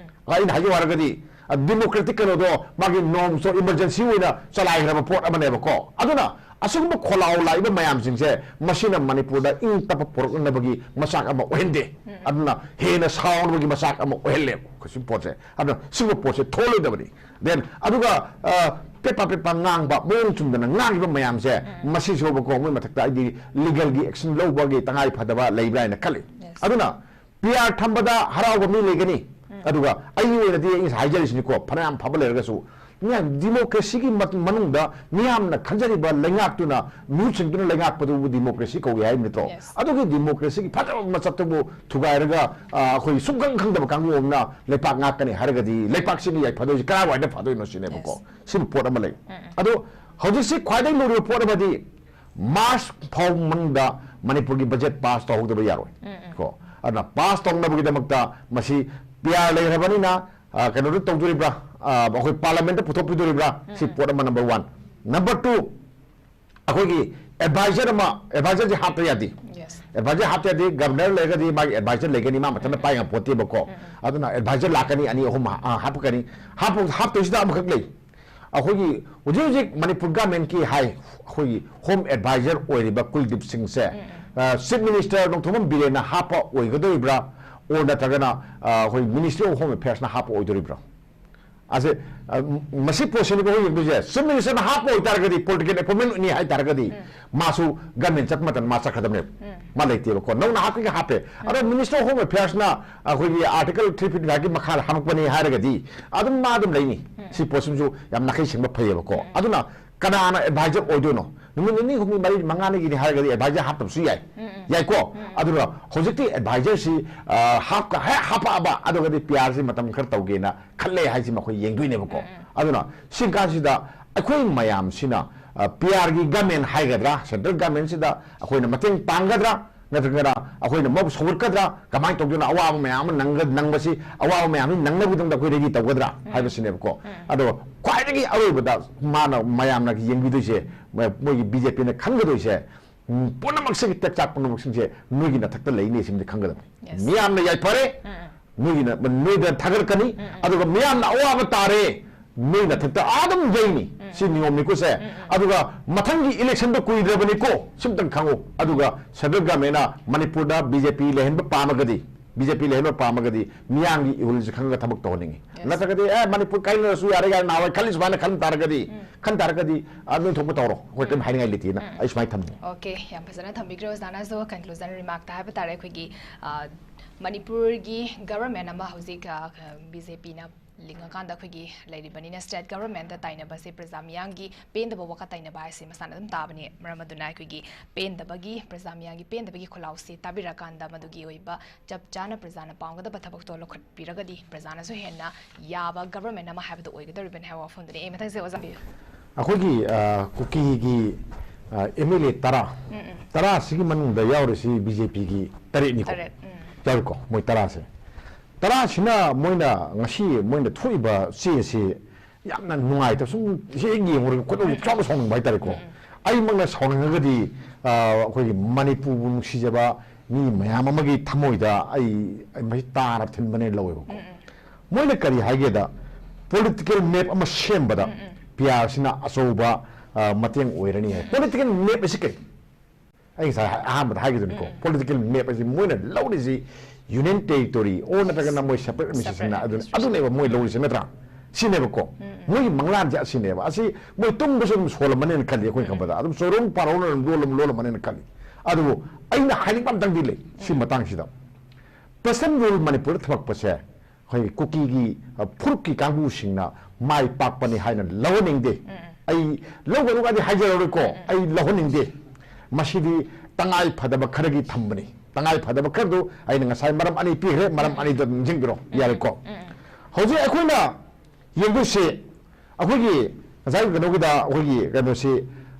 ꯑꯩꯅ ꯍꯥꯏꯖꯧ ꯍꯥꯏꯔꯒꯗꯤ, ꯑ, ꯗꯤꯃꯣꯀ꯭ꯔꯦꯇꯤꯛ ꯀꯩꯅꯣꯗꯣ ꯃꯥꯒꯤ ꯅꯣꯔꯝꯁꯇꯣ ꯏꯃꯔꯖꯦꯟꯁꯤ ꯑꯣꯏꯅ ꯆꯂꯥꯏꯈ꯭ꯔꯕ ꯄꯣꯠ ꯑꯃꯅꯦꯕꯀꯣ꯫ ꯑꯗꯨꯅ ꯑꯁꯤꯒꯨꯝꯕ ꯈꯣꯜꯂꯥꯎ ꯂꯥꯛꯏꯕ ꯃꯌꯥꯝꯁꯤꯡꯁꯦ, ꯃꯁꯤꯅ ꯃꯅꯤꯄꯨꯔꯗ ꯏꯪ ꯇꯞꯄ ꯄꯨꯔꯛꯅꯕꯒꯤ ꯃꯆꯥꯛ ꯑꯃ ꯑꯣꯏꯍꯟꯗꯦ꯫ ꯑꯗꯨꯅ ꯍꯦꯟꯅ ꯁꯥꯎꯅꯕꯒꯤ ꯃꯆꯥꯛ ꯑꯃ ꯑꯣꯏꯍꯜꯂꯦ ꯁꯤ ꯄꯣꯠꯁꯦ꯫ ꯑꯗꯨꯅ ꯁꯤꯒꯨꯝꯕ ꯄꯣꯠꯁꯦ ꯊꯣꯛꯍꯜꯂꯣꯏꯗꯕꯅꯤ꯫ Then ꯑꯗꯨꯒ, ꯑ, ꯄꯦꯄꯥ ꯄꯦꯄꯥ ꯉꯥꯡꯕ, ꯃꯑꯣꯡ ꯆꯨꯝꯗꯅ ꯉꯥꯡꯉꯤꯕ ꯃꯌꯥꯝꯁꯦ, ꯃꯁꯤꯁꯨꯕꯀꯣ, ꯃꯣꯏ ꯃꯊꯛꯇ ꯑꯩꯗꯤ legalꯒꯤ action ꯂꯧꯕꯒꯤ ꯇꯉꯥꯏ ꯐꯗꯕ ꯂꯩꯕ꯭ꯔꯥ ꯍꯥꯏꯅ ꯈꯜꯂꯤ꯫ Yes. ꯑꯗꯨꯅ P R ꯊꯝꯕꯗ ꯍꯔꯥꯎꯕ ꯃꯤ ꯂꯩꯒꯅꯤ꯫ ꯑꯗꯨꯒ ꯑꯩꯒꯤ ꯑꯣꯏꯅꯗꯤ ꯑꯩ ꯉꯁꯥꯏ ꯍꯥꯏꯖꯔꯤꯁꯤꯅꯤꯀꯣ, ꯐꯅꯌꯥꯝ ꯐꯕ ꯂꯩꯔꯒꯁꯨ, ꯃꯤꯌꯥꯝ democracyꯒꯤ ꯃꯠ-, ꯃꯅꯨꯡꯗ ꯃꯤꯌꯥꯝꯅ ꯈꯟꯖꯔꯤꯕ ꯂꯩꯉꯥꯛꯇꯨꯅ, ꯃꯤꯍꯨꯠꯁꯤꯡꯗꯨꯅ ꯂꯩꯉꯥꯛꯄꯗꯨꯕꯨ democracy ꯀꯧꯏ ꯍꯥꯏꯕ ꯅꯠꯇ꯭ꯔꯣ? Yes. ꯑꯗꯨꯒꯤ democracyꯒꯤ ꯐꯖꯕ ꯃꯆꯠꯇꯨꯕꯨ ꯊꯨꯒꯥꯏꯔꯒ, ꯑ, ꯑꯩꯈꯣꯏ ꯁꯨꯡꯈꯪ ꯈꯪꯗꯕ ꯀꯥꯡꯕꯨ ꯑꯃꯅ ꯂꯩꯄꯥꯛ ꯉꯥꯛꯀꯅꯤ ꯍꯥꯏꯔꯒꯗꯤ, ꯂꯩꯄꯥꯛꯁꯤꯒꯤ ꯌꯥꯏꯐꯗꯣꯏꯁꯤ ꯀꯔꯥꯏꯋꯥꯏꯗ ꯐꯗꯣꯏꯅꯣ ꯁꯤꯅꯦꯕꯀꯣ꯫ Yes. ꯁꯤꯕꯨ ꯄꯣꯠ ꯑꯃ ꯂꯩ꯫ ꯑꯗꯣ ꯍꯧꯖꯤꯛꯁꯤ ꯈ꯭ꯋꯥꯏꯗꯒꯤ ꯂꯨꯔꯤꯕ ꯄꯣꯠ ꯑꯃꯗꯤ, March ꯐꯥꯎ ꯃꯅꯨꯡꯗ ꯃꯅꯤꯄꯨꯔꯒꯤ budget pass ꯇꯧꯍꯧꯗꯕ ꯌꯥꯔꯣꯏ꯫ ꯀꯣ, ꯑꯗꯨꯅ pass ꯇꯧꯅꯕꯒꯤꯗꯃꯛꯇ ꯃꯁꯤ P R ꯂꯩꯈ꯭ꯔꯕꯅꯤꯅ, ꯑ, ꯀꯩꯅꯣꯗ ꯇꯧꯗꯣꯔꯤꯕ꯭ꯔꯥ, ꯑ, ꯑꯩꯈꯣꯏ parliamentꯇ ꯄꯨꯊꯣꯛꯄꯤꯗꯣꯔꯤꯕ꯭ꯔꯥ? ꯁꯤ ꯄꯣꯠ ꯑꯃ number one꯫ Number two, ꯑꯩꯈꯣꯏꯒꯤ advisor ꯑꯃ, advisorꯁꯦ ꯍꯥꯞꯇ ꯌꯥꯗꯦ꯫ Yes. Advisor ꯍꯥꯞꯇ ꯌꯥꯗꯦ꯫ Governor ꯂꯩꯔꯒꯗꯤ ꯃꯥꯒꯤ advisor ꯂꯩꯒꯅꯤ, ꯃꯥ ꯃꯊꯟꯇ ꯄꯥꯏ ꯉꯝꯄꯣꯠꯇꯦꯕꯀꯣ꯫ ꯑꯗꯨꯅ advisor ꯂꯥꯛꯀꯅꯤ, ꯑꯅꯤ ꯑꯍꯨꯝ ꯍꯥ-, ꯑ, ꯍꯥꯞꯄꯛꯀꯅꯤ꯫ ꯍꯥꯞꯄ-, ꯍꯥꯞꯇꯣꯏꯁꯤꯗ ꯑꯃꯈꯛ ꯂꯩ꯫ ꯑꯩꯈꯣꯏꯒꯤ ꯍꯧꯖꯤꯛ ꯍꯧꯖꯤꯛ ꯃꯅꯤꯄꯨꯔ governmentꯀꯤ ꯍꯥꯏ, ꯑꯩꯈꯣꯏꯒꯤ home advisor ꯑꯣꯏꯔꯤꯕ ꯀꯨꯜꯗꯤꯞ ꯁꯤꯡꯁꯦ, ꯑ, Chief Minister ꯅꯣꯡꯊꯣꯝꯕꯝ ꯕꯤꯔꯦꯟꯅ ꯍꯥꯞꯄ ꯑꯣꯏꯒꯗꯧꯔꯤꯕ꯭ꯔꯥ, or ꯅꯠꯇ꯭ꯔꯒꯅ, ꯑ, ꯑꯩꯈꯣꯏ Ministry of Home Affairsꯅ ꯍꯥꯞꯄ ꯑꯣꯏꯗꯣꯔꯤꯕ꯭ꯔꯥ? ꯑꯁꯦ, ꯑ, ꯃꯁꯤ ꯄꯣꯠꯁꯤꯅꯤꯀꯣ ꯑꯩꯈꯣꯏ ꯌꯦꯡꯗꯣꯏꯁꯦ꯫ Chief Ministerꯅ ꯍꯥꯞꯄ ꯑꯣꯏꯇꯥꯔꯒꯗꯤ political appointment ꯅꯤ ꯍꯥꯏꯇꯥꯔꯒꯗꯤ, ꯃꯥꯁꯨ government ꯆꯠꯄ ꯃꯇꯝꯗ ꯃꯥ ꯆꯠꯀꯗꯕꯅꯦꯕ꯫ ꯃꯥ ꯂꯩꯇꯦꯕꯀꯣ꯫ ꯅꯧꯅ ꯍꯥꯞꯀꯦꯒ ꯍꯥꯞꯄꯦ꯫ ꯑꯗꯣ Minister of Home Affairsꯅ ꯑꯩꯈꯣꯏꯒꯤ Article three fifty fiveꯀꯤ ꯃꯈꯥꯗ ꯍꯥꯞꯄꯛꯄꯅꯤ ꯍꯥꯏꯔꯒꯗꯤ, ꯑꯗꯨꯝ ꯃꯥ ꯑꯗꯨꯝ ꯂꯩꯅꯤ꯫ ꯁꯤ ꯄꯣꯠꯁꯤꯃꯁꯨ ꯌꯥꯝ ꯅꯥꯈꯩ ꯁꯦꯡꯕ ꯐꯩꯌꯦꯕꯀꯣ꯫ ꯑꯗꯨꯅ ꯀꯅꯥꯅ advisor ꯑꯣꯏꯗꯣꯏꯅꯣ? ꯅꯨꯃꯤꯠ ꯅꯤꯅꯤ, ꯍꯨꯝꯅꯤ, ꯃꯔꯤ, ꯃꯉꯥꯅꯤꯒꯤꯅꯤ ꯍꯥꯏꯔꯒꯗꯤ advisor ꯍꯥꯞꯇꯕꯁꯨ ꯌꯥꯏ꯫ ꯌꯥꯏꯀꯣ? ꯑꯗꯨꯒ ꯍꯧꯖꯤꯛꯇꯤ advisorꯁꯤ, ꯑ, ꯍꯥꯞꯀ-, ꯍꯦꯛ ꯍꯥꯞꯄꯛꯑꯕ, ꯑꯗꯨꯒꯗꯤ P Rꯁꯤ ꯃꯇꯝ ꯈꯔ ꯇꯧꯒꯦꯅ ꯈꯜꯂꯦ ꯍꯥꯏꯁꯤ ꯃꯈꯣꯏ ꯌꯦꯡꯗꯣꯏꯅꯦꯕꯀꯣ꯫ ꯑꯗꯨꯅ ꯁꯤ ꯀꯥꯟꯁꯤꯗ ꯑꯩꯈꯣꯏ ꯃꯌꯥꯝꯁꯤꯅ, ꯑ, P Rꯒꯤ government ꯍꯥꯏꯒꯗ꯭ꯔꯥ, central governmentꯁꯤꯗ ꯑꯩꯈꯣꯏꯅ ꯃꯇꯦꯡ ꯄꯥꯡꯒꯗ꯭ꯔꯥ, ꯅꯠꯇ꯭ꯔꯒꯅ ꯑꯩꯈꯣꯏꯅ ꯃꯕꯨ ꯁꯧꯒꯠꯀꯗ꯭ꯔꯥ, ꯀꯃꯥꯏꯅ ꯇꯧꯗꯣꯏꯅꯣ? ꯑꯋꯥꯕ ꯃꯌꯥꯝ ꯑꯃ ꯅꯪꯒ-, ꯅꯪꯕꯁꯤ, ꯑꯋꯥꯕ ꯃꯌꯥꯝꯁꯤ ꯅꯪꯅꯕꯒꯤꯗꯃꯛꯇ ꯑꯩꯈꯣꯏ ready ꯇꯧꯒꯗ꯭ꯔꯥ ꯍꯥꯏꯕꯁꯤꯅꯦꯕꯀꯣ꯫ ꯑꯗꯣ ꯈ꯭ꯋꯥꯏꯗꯒꯤ ꯑꯔꯣꯏꯕꯗ ꯃꯥꯅ, ꯃꯌꯥꯝꯅ ꯌꯦꯡꯕꯤꯗꯣꯏꯁꯦ, ꯃ-, ꯃꯣꯏꯒꯤ BJPꯅ ꯈꯟꯒꯗꯣꯏꯁꯦ, ꯎꯝ, ꯄꯨꯝꯅꯃꯛꯁꯦ, ꯇꯦꯛꯆꯥꯛ ꯄꯨꯝꯅꯃꯛꯁꯤꯡꯁꯦ ꯅꯣꯏꯒꯤ ꯅꯊꯛꯇ ꯂꯩꯅꯤ ꯁꯤꯃꯗꯤ ꯈꯪꯒꯗꯕꯅꯤ꯫ Yes. ꯃꯤꯌꯥꯝꯅ ꯌꯥꯏꯐꯔꯦ, ꯅꯣꯏꯒꯤꯅ, ꯅꯣꯏꯗ ꯊꯥꯒꯠꯀꯅꯤ, ꯑꯗꯨꯒ ꯃꯤꯌꯥꯝꯅ ꯑꯋꯥꯕ ꯇꯥꯔꯦ, ꯅꯣꯏ ꯅꯊꯛꯇ ꯑꯗꯨꯝ ꯌꯩꯅꯤ꯫ ꯁꯤ ꯅꯤꯌꯣꯝꯅꯤꯀꯣ ꯁꯦ꯫ ꯑꯗꯨꯒ ꯃꯊꯪꯒꯤ election ꯗꯣ ꯀꯨꯏꯗ꯭ꯔꯕꯅꯤꯀꯣ, ꯁꯤꯝꯇꯪ ꯈꯪꯉꯨ꯫ ꯑꯗꯨꯒ central government ꯅ ꯃꯅꯤꯄꯨꯔꯗ BJP ꯂꯩꯍꯟꯕ ꯄꯥꯝꯃꯒꯗꯤ, BJP ꯂꯩꯍꯟꯕ ꯄꯥꯝꯃꯒꯗꯤ ꯃꯤꯌꯥꯝꯒꯤ ꯏꯍꯨꯜꯁꯦ ꯈꯪꯉꯒ ꯊꯕꯛ ꯇꯧꯍꯟꯅꯤꯡꯉꯤ꯫ Yes. ꯅꯠꯇ꯭ꯔꯒꯗꯤ "ꯑꯦ, ꯃꯅꯤꯄꯨꯔ ꯀꯥꯏꯅꯔꯁꯨ ꯌꯥꯔꯦ" ꯀꯥꯏꯅ ꯅꯍꯥꯟꯋꯥꯏ ꯈꯜꯂꯤ ꯁꯨꯃꯥꯏꯅ ꯈꯟ ꯇꯥꯔꯒꯗꯤ, ꯈꯟ ꯇꯥꯔꯒꯗꯤ ꯑꯗꯨꯝ ꯊꯣꯛꯄ ꯇꯧꯔꯣ, ꯑꯩꯈꯣꯏ ꯀꯔꯤꯝ ꯍꯥꯏꯅꯤꯡꯉꯥꯏ ꯂꯩꯇꯦꯅ ꯑꯩ ꯁꯨꯃꯥꯏꯅ ꯊꯝꯅꯤꯡꯉꯤ꯫ Okay, ꯌꯥꯝ ꯐꯖꯅ ꯊꯝꯕꯤꯈ꯭ꯔꯦ ꯑꯣꯖꯥꯅꯁꯨ꯫ Conclusion remark ꯇ ꯍꯥꯏꯕ ꯇꯥꯔꯦ, ꯑꯩꯈꯣꯏꯒꯤ, ꯑ, ꯃꯅꯤꯄꯨꯔꯒꯤ government ꯑꯃ ꯍꯧꯖꯤꯛ, ꯑ, BJP ꯅ ꯂꯤꯡꯉꯀꯥꯟꯗ ꯑꯩꯈꯣꯏꯒꯤ ꯂꯩꯔꯤꯕꯅꯤꯅ state government ꯇ ꯇꯥꯏꯅꯕꯁꯦ ꯄ꯭ꯔꯖꯥ ꯃꯤꯌꯥꯝꯒꯤ ꯄꯦꯟꯗꯕ ꯋꯥꯈꯜ ꯇꯥꯏꯅꯕ ꯍꯥꯏꯁꯦ ꯃꯁꯥꯅ ꯑꯗꯨꯝ ꯇꯥꯕꯅꯤ꯫ ꯃꯔꯝ ꯑꯗꯨꯅ ꯑꯩꯈꯣꯏꯒꯤ ꯄꯦꯟꯗꯕꯒꯤ, ꯄ꯭ꯔꯖꯥ ꯃꯤꯌꯥꯝꯒꯤ ꯄꯦꯟꯗꯕꯒꯤ ꯈꯣꯜꯂꯥꯎꯁꯦ ꯇꯥꯕꯤꯔꯀꯥꯟꯗ ꯃꯗꯨꯒꯤ ꯑꯣꯏꯕ ꯆꯞ ꯆꯥꯅ ꯄ꯭ꯔꯖꯥꯅ ꯄꯥꯝꯒꯗꯕ ꯊꯕꯛꯇꯣ ꯂꯧꯈꯠꯄꯤꯔꯒꯗꯤ ꯄ꯭ꯔꯖꯥꯅꯁꯨ ꯍꯦꯟꯅ ꯌꯥꯕ government ꯑꯃ ꯍꯥꯏꯕꯗꯣ ꯑꯣꯏꯒꯗꯧꯔꯤꯕꯅꯤ ꯍꯥꯏꯕ ꯋꯥꯐꯝꯗꯨꯅꯤ꯫ ꯑꯦ, ꯃꯊꯪꯁꯦ ꯑꯣꯖꯥ ꯕꯤꯌꯨ꯫ ꯑꯩꯈꯣꯏꯒꯤ, ꯑ, ꯀꯨꯀꯤꯒꯤ, ꯑ, MLA ꯇꯔꯥ, ꯇꯔꯥ ꯁꯤꯒꯤ ꯃꯅꯨꯡꯗ ꯌꯥꯎꯔꯤꯁꯤ BJP ꯒꯤ ꯇꯔꯦꯠꯅꯤꯀꯣ꯫ ꯇꯔꯦꯠ, ꯎꯝ꯫ ꯌꯥꯎꯔꯤꯀꯣ, ꯃꯣꯏ ꯇꯔꯥꯁꯦ꯫ ꯇꯔꯥꯁꯤꯅ ꯃꯣꯏꯅ ꯉꯁꯤ ꯃꯣꯏꯅ ꯊꯣꯛꯏꯕ ꯆꯦꯁꯤ ꯌꯥꯝꯅ ꯅꯨꯡꯉꯥꯏꯇꯕ, ꯁꯨꯝ ꯍꯦꯛ ꯌꯦꯡꯉꯨꯔꯒ ꯈꯣꯏꯗꯧ ꯆꯥꯎꯅ ꯁꯥꯎꯅꯤꯡꯕ ꯍꯥꯏꯇꯥꯔꯦꯀꯣ꯫ ꯑꯩꯃꯛꯅ ꯁꯥꯎꯅꯤꯡꯉꯒꯗꯤ, ꯑ, ꯑꯩꯈꯣꯏꯒꯤ ꯃꯅꯤꯄꯨꯔꯕꯨ ꯅꯨꯡꯁꯤꯖꯕ ꯃꯤ ꯃꯌꯥꯝ ꯑꯃꯒꯤ ꯊꯃꯣꯏꯗ ꯑꯩ, ꯑꯩ ꯃꯁꯤ ꯇꯥꯅ ꯊꯤꯟꯕꯅꯦ ꯂꯧꯋꯦꯕꯀꯣ꯫ ꯃꯣꯏꯅ ꯀꯔꯤ ꯍꯥꯏꯒꯦꯗ, political map ꯑꯃ ꯁꯦꯝꯕꯗ PR ꯁꯤꯅ ꯑꯆꯧꯕ, ꯑ, ꯃꯇꯦꯡ ꯑꯣꯏꯔꯅꯤ ꯍꯥꯏ꯫ Political map ꯑꯁꯤ ꯀꯔꯤ? ꯑꯩ ꯉꯁꯥꯏ ꯑꯍꯥꯟꯕꯗ ꯍꯥꯏꯈꯤꯗꯨꯅꯤꯀꯣ, political map ꯑꯁꯤ ꯃꯣꯏꯅ ꯂꯧꯔꯤꯁꯤ union territory or ꯅꯠꯇ꯭ꯔꯒꯅ ꯃꯣꯏ separate administration ꯑꯗꯨꯅ, ꯑꯗꯨꯅꯦꯕ ꯃꯣꯏ ꯂꯧꯔꯤꯁꯦ, ꯅꯠꯇ꯭ꯔꯥ? ꯁꯤꯅꯦꯕꯀꯣ꯫ ꯃꯣꯏꯒꯤ ꯃꯪꯂꯥꯟꯁꯦ ꯑꯁꯤꯅꯦꯕ꯫ ꯑꯁꯤ ꯃꯣꯏ ꯇꯨꯝꯕꯁꯨ ꯑꯗꯨꯝ ꯁꯣꯜꯂꯝꯃꯅꯦꯅ ꯈꯜꯂꯤ, ꯑꯩꯈꯣꯏꯅ ꯈꯟꯕꯗ꯫ ꯑꯗꯨꯝ ꯆꯣꯏꯔꯣꯡ ꯄꯥꯔꯣꯡꯅ ꯑꯗꯨꯝ ꯂꯣꯜꯂꯝ-, ꯂꯣꯜꯂꯝꯃꯅꯦꯅ ꯈꯜꯂꯤ꯫ ꯑꯗꯨꯕꯨ ꯑꯩꯅ ꯍꯥꯏꯅꯤꯡꯕ ꯑꯝꯇꯪꯗꯤ ꯂꯩ ꯁꯤ ꯃꯇꯥꯡꯁꯤꯗ꯫ Present rule ꯃꯅꯤꯄꯨꯔꯗ ꯊꯝꯃꯛꯄꯁꯦ ꯑꯩꯈꯣꯏ ꯀꯨꯀꯤꯒꯤ, ꯑ, ꯐꯨꯔꯨꯞꯀꯤ ꯀꯥꯡꯕꯨꯁꯤꯡꯅ ꯃꯥꯏ ꯄꯥꯛꯄꯅꯤ ꯍꯥꯏꯅ ꯂꯧꯍꯟꯅꯤꯡꯗꯦ꯫ ꯑꯩ ꯂꯧꯒꯅꯨꯒꯗꯤ ꯍꯥꯏꯖꯔꯔꯣꯏꯀꯣ, ꯑꯩ ꯂꯧꯍꯟꯅꯤꯡꯗꯦ꯫ ꯃꯁꯤꯗꯤ ꯇꯉꯥꯏ ꯐꯗꯕ ꯈꯔꯒꯤ ꯊꯝꯕꯅꯤ꯫ ꯇꯉꯥꯏ ꯐꯗꯕ ꯈꯔꯗꯨ ꯑꯩꯅ ꯉꯁꯥꯏ ꯃꯔꯝ ꯑꯅꯤ ꯄꯤꯈ꯭ꯔꯦ, ꯃꯔꯝ ꯑꯅꯤꯗ ꯅꯤꯡꯁꯤꯡꯕꯤꯔꯣ, ꯌꯥꯔꯦꯀꯣ? ꯍꯧꯖꯤꯛ ꯑꯩꯈꯣꯏꯅ ꯌꯦꯡꯗꯣꯏꯁꯦ, ꯑꯩꯈꯣꯏꯒꯤ ꯉꯁꯥꯏ ꯀꯩꯅꯣꯒꯤꯗ ꯑꯩꯈꯣꯏꯒꯤ ꯀꯩꯅꯣꯁꯤ,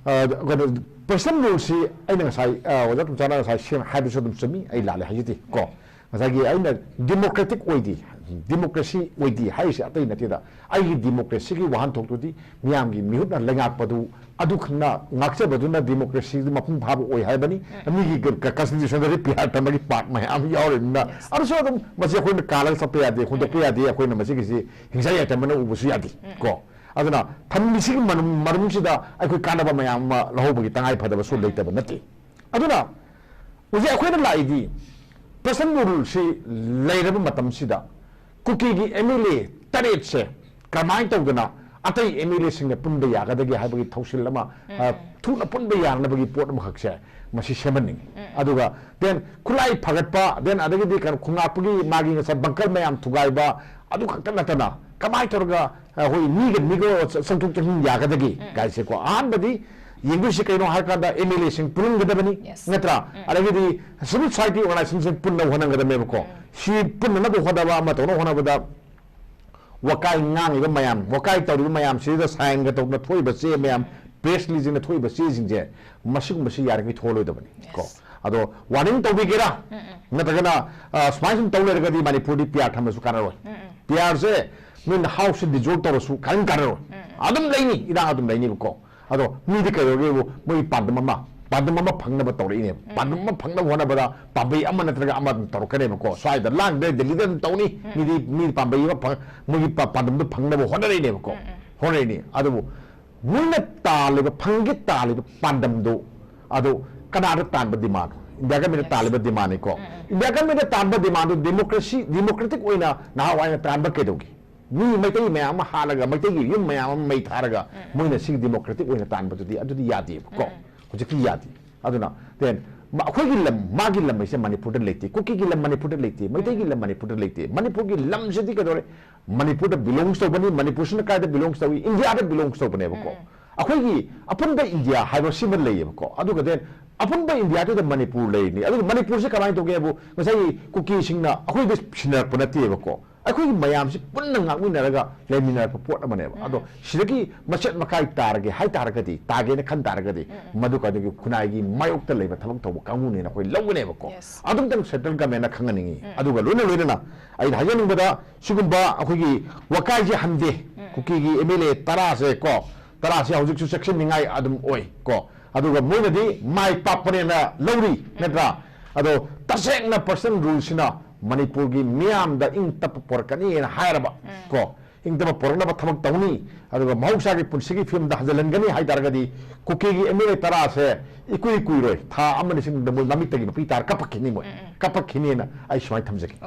ꯑ, ꯀꯩꯅꯣ, present rule ꯁꯤ ꯑꯩꯅ ꯉꯁꯥꯏ, ꯑ, ꯑꯣꯖꯥ ꯇꯣꯝꯆꯥꯅ ꯉꯁꯥꯏ ꯁꯦꯝ-, ꯍꯥꯏꯕꯁꯨ ꯑꯗꯨꯝ ꯆꯨꯝꯃꯤ, ꯑꯩ ꯂꯥꯜꯂꯦ ꯍꯥꯏꯖꯗꯦ ꯀꯣ꯫ ꯉꯁꯥꯏꯒꯤ ꯑꯩꯅ democratic ꯑꯣꯏꯗꯦ, democracy ꯑꯣꯏꯗꯦ ꯍꯥꯏꯔꯤꯁꯦ ꯑꯇꯩ ꯅꯠꯇꯦꯗ꯫ ꯑꯩꯒꯤ democracy ꯒꯤ ꯋꯥꯍꯟꯊꯣꯛꯇꯨꯗꯤ ꯃꯤꯌꯥꯝꯒꯤ ꯃꯤꯍꯨꯠꯅ ꯂꯩꯉꯥꯛꯄꯗꯨ ꯑꯗꯨꯈꯛꯅ ꯉꯥꯛꯆꯕꯗꯨꯅ democracy ꯗꯨ ꯃꯄꯨꯡ ꯐꯥꯕ ꯑꯣꯏ ꯍꯥꯏꯕꯅꯤ꯫ ꯃꯤꯒꯤ ꯀ-, constitution ꯗꯗꯤ PR ꯊꯝꯕꯒꯤ part ꯃꯌꯥꯝ ꯌꯥꯎꯔꯤꯕꯅꯤꯅ꯫ ꯑꯗꯨꯁꯨ ꯑꯗꯨꯝ ꯃꯁꯤ ꯑꯩꯈꯣꯏꯅ ꯀꯥꯜꯂꯒ ꯆꯠꯄ ꯌꯥꯗꯦ, ꯍꯨꯟꯗꯣꯛꯄ ꯌꯥꯗꯦ, ꯑꯩꯈꯣꯏꯅ ꯃꯁꯤꯒꯤꯁꯤ ꯍꯤꯡꯁꯥ ꯌꯥꯏꯐꯅ ꯎꯕꯁꯨ ꯌꯥꯗꯦ ꯀꯣ꯫ ꯑꯗꯨꯅ ꯊꯝꯃꯤꯁꯤꯒꯤ ꯃꯅꯨꯡ- ꯃꯔꯨꯝꯁꯤꯗ ꯑꯩꯈꯣꯏ ꯀꯥꯟꯅꯕ ꯃꯌꯥꯝ ꯑꯃ ꯂꯧꯍꯧꯕꯒꯤ ꯇꯉꯥꯏ ꯐꯗꯕꯁꯨ ꯂꯩꯇꯕ ꯅꯠꯇꯦ꯫ ꯑꯗꯨꯅ ꯍꯧꯖꯤꯛ ꯑꯩꯈꯣꯏꯅ ꯂꯥꯛꯏꯗꯤ ꯄ꯭ꯔꯁꯟ ꯔꯨꯜꯁꯤ ꯂꯩꯔꯕ ꯃꯇꯝꯁꯤꯗ ꯀꯨꯀꯤꯒꯤ ꯑꯦꯝ ꯑꯦꯜ ꯑꯦ ꯇꯔꯦꯠꯁꯦ ꯀꯃꯥꯏꯅ ꯇꯧꯗꯅ ꯑꯇꯩ ꯑꯦꯝ ꯑꯦꯜ ꯑꯦꯁꯤꯡꯒ ꯄꯨꯟꯕ ꯌꯥꯒꯗꯒꯦ ꯍꯥꯏꯕꯒꯤ ꯊꯧꯁꯤꯜ ꯑꯃ, ꯑ, ꯊꯨꯅ ꯄꯨꯟꯕ ꯌꯥꯅꯕꯒꯤ ꯄꯣꯠ ꯑꯃꯈꯛꯁꯦ ꯃꯁꯤ ꯁꯦꯝꯍꯟꯅꯤꯡꯉꯤ꯫ ꯑꯗꯨꯒ then ꯈꯨꯠꯂꯥꯏ ꯐꯒꯠꯄ, then ꯑꯗꯒꯤꯗꯤ ꯀꯩꯅꯣ ꯈꯣꯡꯉꯥꯛꯄꯒꯤ ꯃꯥꯒꯤ ꯉꯁꯥꯏ ꯕꯪꯀꯔ ꯃꯌꯥꯝ ꯊꯨꯒꯥꯏꯕ, ꯑꯗꯨ ꯈꯛꯇ ꯅꯠꯇꯅ ꯀꯃꯥꯏꯅ ꯇꯧꯔꯒ ꯑꯩꯈꯣꯏ ꯃꯤꯒ ꯃꯤꯒ ꯆꯪꯊꯣꯛ ꯆꯪꯁꯤꯟ ꯌꯥꯒꯗꯒꯦ ꯀꯥꯏꯁꯦꯀꯣ꯫ ꯑꯍꯥꯟꯕꯗꯤ ꯌꯦꯡꯗꯣꯏꯁꯤ ꯀꯩꯅꯣ ꯍꯥꯏꯔꯀꯥꯟꯗ ꯑꯦꯝ ꯑꯦꯜ ꯑꯦꯁꯤꯡ ꯄꯨꯟꯒꯗꯕꯅꯤ, ꯅꯠꯇ꯭ꯔꯥ? ꯑꯗꯒꯤꯗꯤ ꯁꯤꯚꯤꯜ ꯁꯣꯁꯥꯏꯇꯤ ꯑꯣꯔꯒꯅꯥꯏꯖꯦꯁꯟꯁꯤꯡ ꯄꯨꯟꯅ ꯍꯣꯠꯅꯒꯗꯕꯅꯦꯕꯀꯣ꯫ ꯁꯤ ꯄꯨꯟꯅꯅꯕ ꯍꯣꯠꯅꯕ ꯑꯃ ꯇꯧꯅꯕ ꯍꯣꯠꯅꯕꯗ ꯋꯥꯀꯥꯏ ꯉꯥꯡꯉꯤꯕ ꯃꯌꯥꯝ, ꯋꯥꯀꯥꯏ ꯇꯧꯔꯤꯕ ꯃꯌꯥꯝꯁꯤꯗ ꯁꯥꯏꯟꯒ ꯇꯧꯗꯅ ꯊꯣꯛꯏꯕ ꯆꯦ ꯃꯌꯥꯝ, ꯄ꯭ꯔꯦꯁ ꯔꯤꯂꯤꯖꯁꯤꯡꯅ ꯊꯣꯛꯏꯕ ꯆꯦꯁꯤꯡꯁꯦ, ꯃꯁꯤꯒꯨꯝꯕꯁꯤ ꯌꯥꯔꯤꯈꯩ ꯊꯣꯛꯍꯜꯂꯣꯏꯗꯕꯅꯤ ꯀꯣ꯫ ꯑꯗꯣ ꯋꯥꯔꯅꯤꯡ ꯇꯧꯕꯤꯒꯦꯔꯥ, ꯅꯠꯇ꯭ꯔꯒꯅ, ꯑ, ꯁꯨꯃꯥꯏꯅ ꯁꯨꯝ ꯇꯧ ꯂꯩꯔꯒꯗꯤ ꯃꯅꯤꯄꯨꯔꯗꯤ ꯄꯤ ꯑꯥꯔ ꯊꯝꯃꯁꯨ ꯀꯥꯟꯅꯔꯣꯏ꯫ ꯄꯤ ꯑꯥꯔꯁꯦ ꯅꯣꯏꯅ ꯍꯥꯎꯁꯁꯦ ꯗꯤꯖꯣꯜꯕ ꯇꯧꯔꯁꯨ ꯀꯔꯤꯝ ꯀꯥꯟꯅꯔꯣꯏ꯫ ꯑꯗꯨꯝ ꯂꯩꯅꯤ, ꯏꯔꯥꯡ ꯑꯗꯨꯝ ꯂꯩꯅꯤꯕꯀꯣ꯫ ꯑꯗꯣ ꯃꯤꯗꯤ ꯀꯩꯗꯧꯒꯦꯕꯨ, ꯃꯣꯏ ꯄꯥꯟꯗꯝ ꯑꯃ, ꯄꯥꯟꯗꯝ ꯑꯃ ꯐꯪꯅꯕ ꯇꯧꯔꯛꯏꯅꯦꯕ꯫ ꯄꯥꯟꯗꯝ ꯑꯃ ꯐꯪꯅꯕ ꯍꯣꯠꯅꯕꯗ ꯄꯥꯝꯕꯩ ꯑꯃ ꯅꯠꯇ꯭ꯔꯒ ꯑꯃ ꯑꯗꯨꯝ ꯇꯧꯔꯛꯀꯅꯦꯕꯀꯣ꯫ ꯁ꯭ꯋꯥꯏꯗ ꯂꯥꯡꯗ꯭ꯔꯦ, ꯗꯦꯜꯂꯤꯗ ꯑꯗꯨꯝ ꯇꯧꯅꯤ꯫ ꯃꯤꯗꯤ, ꯃꯤ ꯄꯥꯝꯕꯩ ꯑꯃ ꯐꯪ-, ꯃꯣꯏꯒꯤ ꯄꯥ-, ꯄꯥꯟꯗꯝꯗꯣ ꯐꯪꯅꯕ ꯍꯣꯠꯅꯔꯛꯏꯅꯦꯕꯀꯣ꯫ ꯍꯣꯠꯅꯔꯛꯏꯅꯤ꯫ ꯑꯗꯨꯕꯨ ꯃꯣꯏꯅ ꯇꯥꯜꯂꯤꯕ, ꯐꯪꯒꯦ ꯇꯥꯜꯂꯤꯕ ꯄꯥꯟꯗꯝꯗꯣ, ꯑꯗꯣ ꯀꯅꯥꯗ ꯇꯥꯟꯕ ꯗꯤꯃꯥꯟꯅꯣ? ꯏꯟꯗꯤꯌꯥ ꯒꯃꯦꯟꯗ ꯇꯥꯜꯂꯤꯕ ꯗꯤꯃꯥꯟꯅꯤꯀꯣ꯫ ꯏꯟꯗꯤꯌꯥ ꯒꯃꯦꯟꯗ ꯇꯥꯟꯕ ꯗꯤꯃꯥꯟꯗꯣ ꯗꯦꯃꯣꯀ꯭ꯔꯦꯁꯤ, ꯗꯦꯃꯣꯀ꯭ꯔꯦꯇꯤꯛ ꯑꯣꯏꯅ ꯅꯍꯥꯟꯋꯥꯏꯅ ꯇꯥꯟꯕ ꯀꯩꯗꯧꯒꯦ? ꯃꯤ ꯃꯩꯇꯩ ꯃꯌꯥꯝ ꯑꯃ ꯍꯥꯠꯂꯒ, ꯃꯩꯇꯩꯒꯤ ꯌꯨꯝ ꯃꯌꯥꯝ ꯑꯃ ꯃꯩ ꯊꯥꯔꯒ ꯃꯣꯏꯅ ꯁꯤꯒꯤ ꯗꯦꯃꯣꯀ꯭ꯔꯦꯇꯤꯛ ꯑꯣꯏꯅ ꯇꯥꯟꯕꯗꯨꯗꯤ, ꯑꯗꯨꯗꯤ ꯌꯥꯗꯦꯕꯀꯣ꯫ ꯍꯧꯖꯤꯛꯇꯤ ꯌꯥꯗꯦ꯫ ꯑꯗꯨꯅ then ꯃ-, ꯑꯩꯈꯣꯏꯒꯤ ꯂꯝ, ꯃꯥꯒꯤ ꯂꯝ ꯍꯥꯏꯁꯦ ꯃꯅꯤꯄꯨꯔꯗ ꯂꯩꯇꯦ, ꯀꯨꯀꯤꯒꯤ ꯂꯝ ꯃꯅꯤꯄꯨꯔꯗ ꯂꯩꯇꯦ, ꯃꯩꯇꯩꯒꯤ ꯂꯝ ꯃꯅꯤꯄꯨꯔꯗ ꯂꯩꯇꯦ꯫ ꯃꯅꯤꯄꯨꯔꯒꯤ ꯂꯝꯁꯤꯗꯤ ꯀꯩꯗꯧꯔꯦ? ꯃꯅꯤꯄꯨꯔꯗ ꯕꯤꯂꯣꯡꯁ ꯇꯧꯕꯅꯤ꯫ ꯃꯅꯤꯄꯨꯔꯁꯤꯅ ꯀꯥꯏꯗ ꯕꯤꯂꯣꯡꯁ ꯇꯧꯏ? ꯏꯟꯗꯤꯌꯥꯗ ꯕꯤꯂꯣꯡꯁ ꯇꯧꯕꯅꯦꯕꯀꯣ꯫ ꯑꯩꯈꯣꯏꯒꯤ ꯑꯄꯨꯟꯕ ꯏꯟꯗꯤꯌꯥ ꯍꯥꯏꯕ ꯁꯤꯃ ꯂꯩꯌꯦꯕꯀꯣ꯫ ꯑꯗꯨꯒ then ꯑꯄꯨꯟꯕ ꯏꯟꯗꯤꯌꯥꯗꯨꯗ ꯃꯅꯤꯄꯨꯔ ꯂꯩꯔꯤꯅꯤ꯫ ꯑꯗꯨꯒ ꯃꯅꯤꯄꯨꯔꯁꯦ ꯀꯃꯥꯏꯅ ꯇꯧꯒꯦꯕꯨ, ꯉꯁꯥꯏꯒꯤ ꯀꯨꯀꯤꯁꯤꯡꯅ ꯑꯩꯈꯣꯏꯗ ꯁꯤꯟꯅꯔꯛꯄ ꯅꯠꯇꯦꯕꯀꯣ꯫ ꯑꯩꯈꯣꯏꯒꯤ ꯃꯌꯥꯝꯁꯤ ꯄꯨꯟꯅ ꯉꯥꯛꯃꯤꯟꯅꯔꯒ ꯂꯩꯃꯤꯟꯅꯔꯛꯄ ꯄꯣꯠ ꯑꯃꯅꯦꯕ꯫ ꯑꯗꯣ ꯁꯤꯗꯒꯤ ꯃꯆꯦꯠ ꯃꯀꯥꯏ ꯇꯥꯔꯒꯦ ꯍꯥꯏ ꯇꯥꯔꯒꯗꯤ, ꯇꯥꯒꯦꯅ ꯈꯟ ꯇꯥꯔꯒꯗꯤ, ꯃꯗꯨ ꯀꯥꯏꯗꯒꯤ ꯈꯨꯟꯅꯥꯏꯒꯤ ꯃꯥꯌꯣꯛꯇ ꯂꯩꯕ ꯊꯕꯛ ꯇꯧꯕ ꯀꯥꯡꯕꯨꯅꯦꯅ ꯑꯩꯈꯣꯏ ꯂꯧꯒꯅꯦꯕꯀꯣ꯫ ꯑꯗꯨꯝꯇꯪ ꯁꯦꯟꯇ꯭ꯔꯦꯜ ꯒꯃꯦꯟꯅ ꯈꯪꯍꯟꯅꯤꯡꯉꯤ꯫ ꯑꯗꯨꯒ ꯂꯣꯏꯅ ꯂꯣꯏꯅꯅ ꯑꯩꯅ ꯍꯥꯏꯖꯅꯤꯡꯕꯗ, ꯁꯤꯒꯨꯝꯕ ꯑꯩꯈꯣꯏꯒꯤ ꯋꯥꯀꯥꯏꯁꯦ ꯍꯟꯗꯦ꯫ ꯀꯨꯀꯤꯒꯤ ꯑꯦꯝ ꯑꯦꯜ ꯑꯦ ꯇꯔꯥꯁꯦ ꯀꯣ, ꯇꯔꯥꯁꯦ ꯍꯧꯖꯤꯛꯁꯨ ꯆꯦꯛꯁꯤꯟꯅꯤꯡꯉꯥꯏ ꯑꯗꯨꯝ ꯑꯣꯏ ꯀꯣ꯫ ꯑꯗꯨꯒ ꯃꯣꯏꯅꯗꯤ ꯃꯥꯏ ꯄꯥꯛꯄꯅꯦꯅ ꯂꯧꯔꯤ, ꯅꯠꯇ꯭ꯔꯥ? ꯑꯗꯣ ꯇꯁꯦꯡꯅ ꯄ꯭ꯔꯁꯟ ꯔꯨꯜꯁꯤꯅ ꯃꯅꯤꯄꯨꯔꯒꯤ ꯃꯤꯌꯥꯝꯗ ꯏꯪ ꯇꯞꯄ ꯄꯣꯔꯛꯀꯅꯤꯅ ꯍꯥꯏꯔꯕ ꯀꯣ, ꯅꯤꯡꯇꯝꯕ ꯄꯨꯔꯛꯅꯕ ꯊꯕꯛ ꯇꯧꯅꯤ, ꯑꯗꯨꯒ ꯃꯍꯧꯁꯥꯒꯤ ꯄꯨꯟꯁꯤꯒꯤ ꯐꯤꯕꯝꯗ ꯍꯟꯖꯤꯜꯍꯟꯒꯅꯤ ꯍꯥꯏ ꯇꯥꯔꯒꯗꯤ ꯀꯨꯀꯤꯒꯤ ꯑꯦꯝ ꯑꯦꯜ ꯑꯦ ꯇꯔꯥꯁꯦ ꯏꯀꯨꯏ ꯀꯨꯏꯔꯣꯏ, ꯊꯥ ꯑꯃ ꯑꯅꯤꯁꯤ ꯃꯅꯨꯡꯗ ꯃꯣꯏ ꯃꯃꯤꯠꯇꯒꯤ ꯃꯄꯤ ꯇꯥꯔ ꯀꯞꯄꯛꯈꯤꯅꯤ, ꯃꯣꯏ ꯀꯞꯄꯛꯈꯤꯅꯤꯅ ꯑꯩ ꯁꯨꯃꯥꯏꯅ ꯊꯝꯖꯒꯦ꯫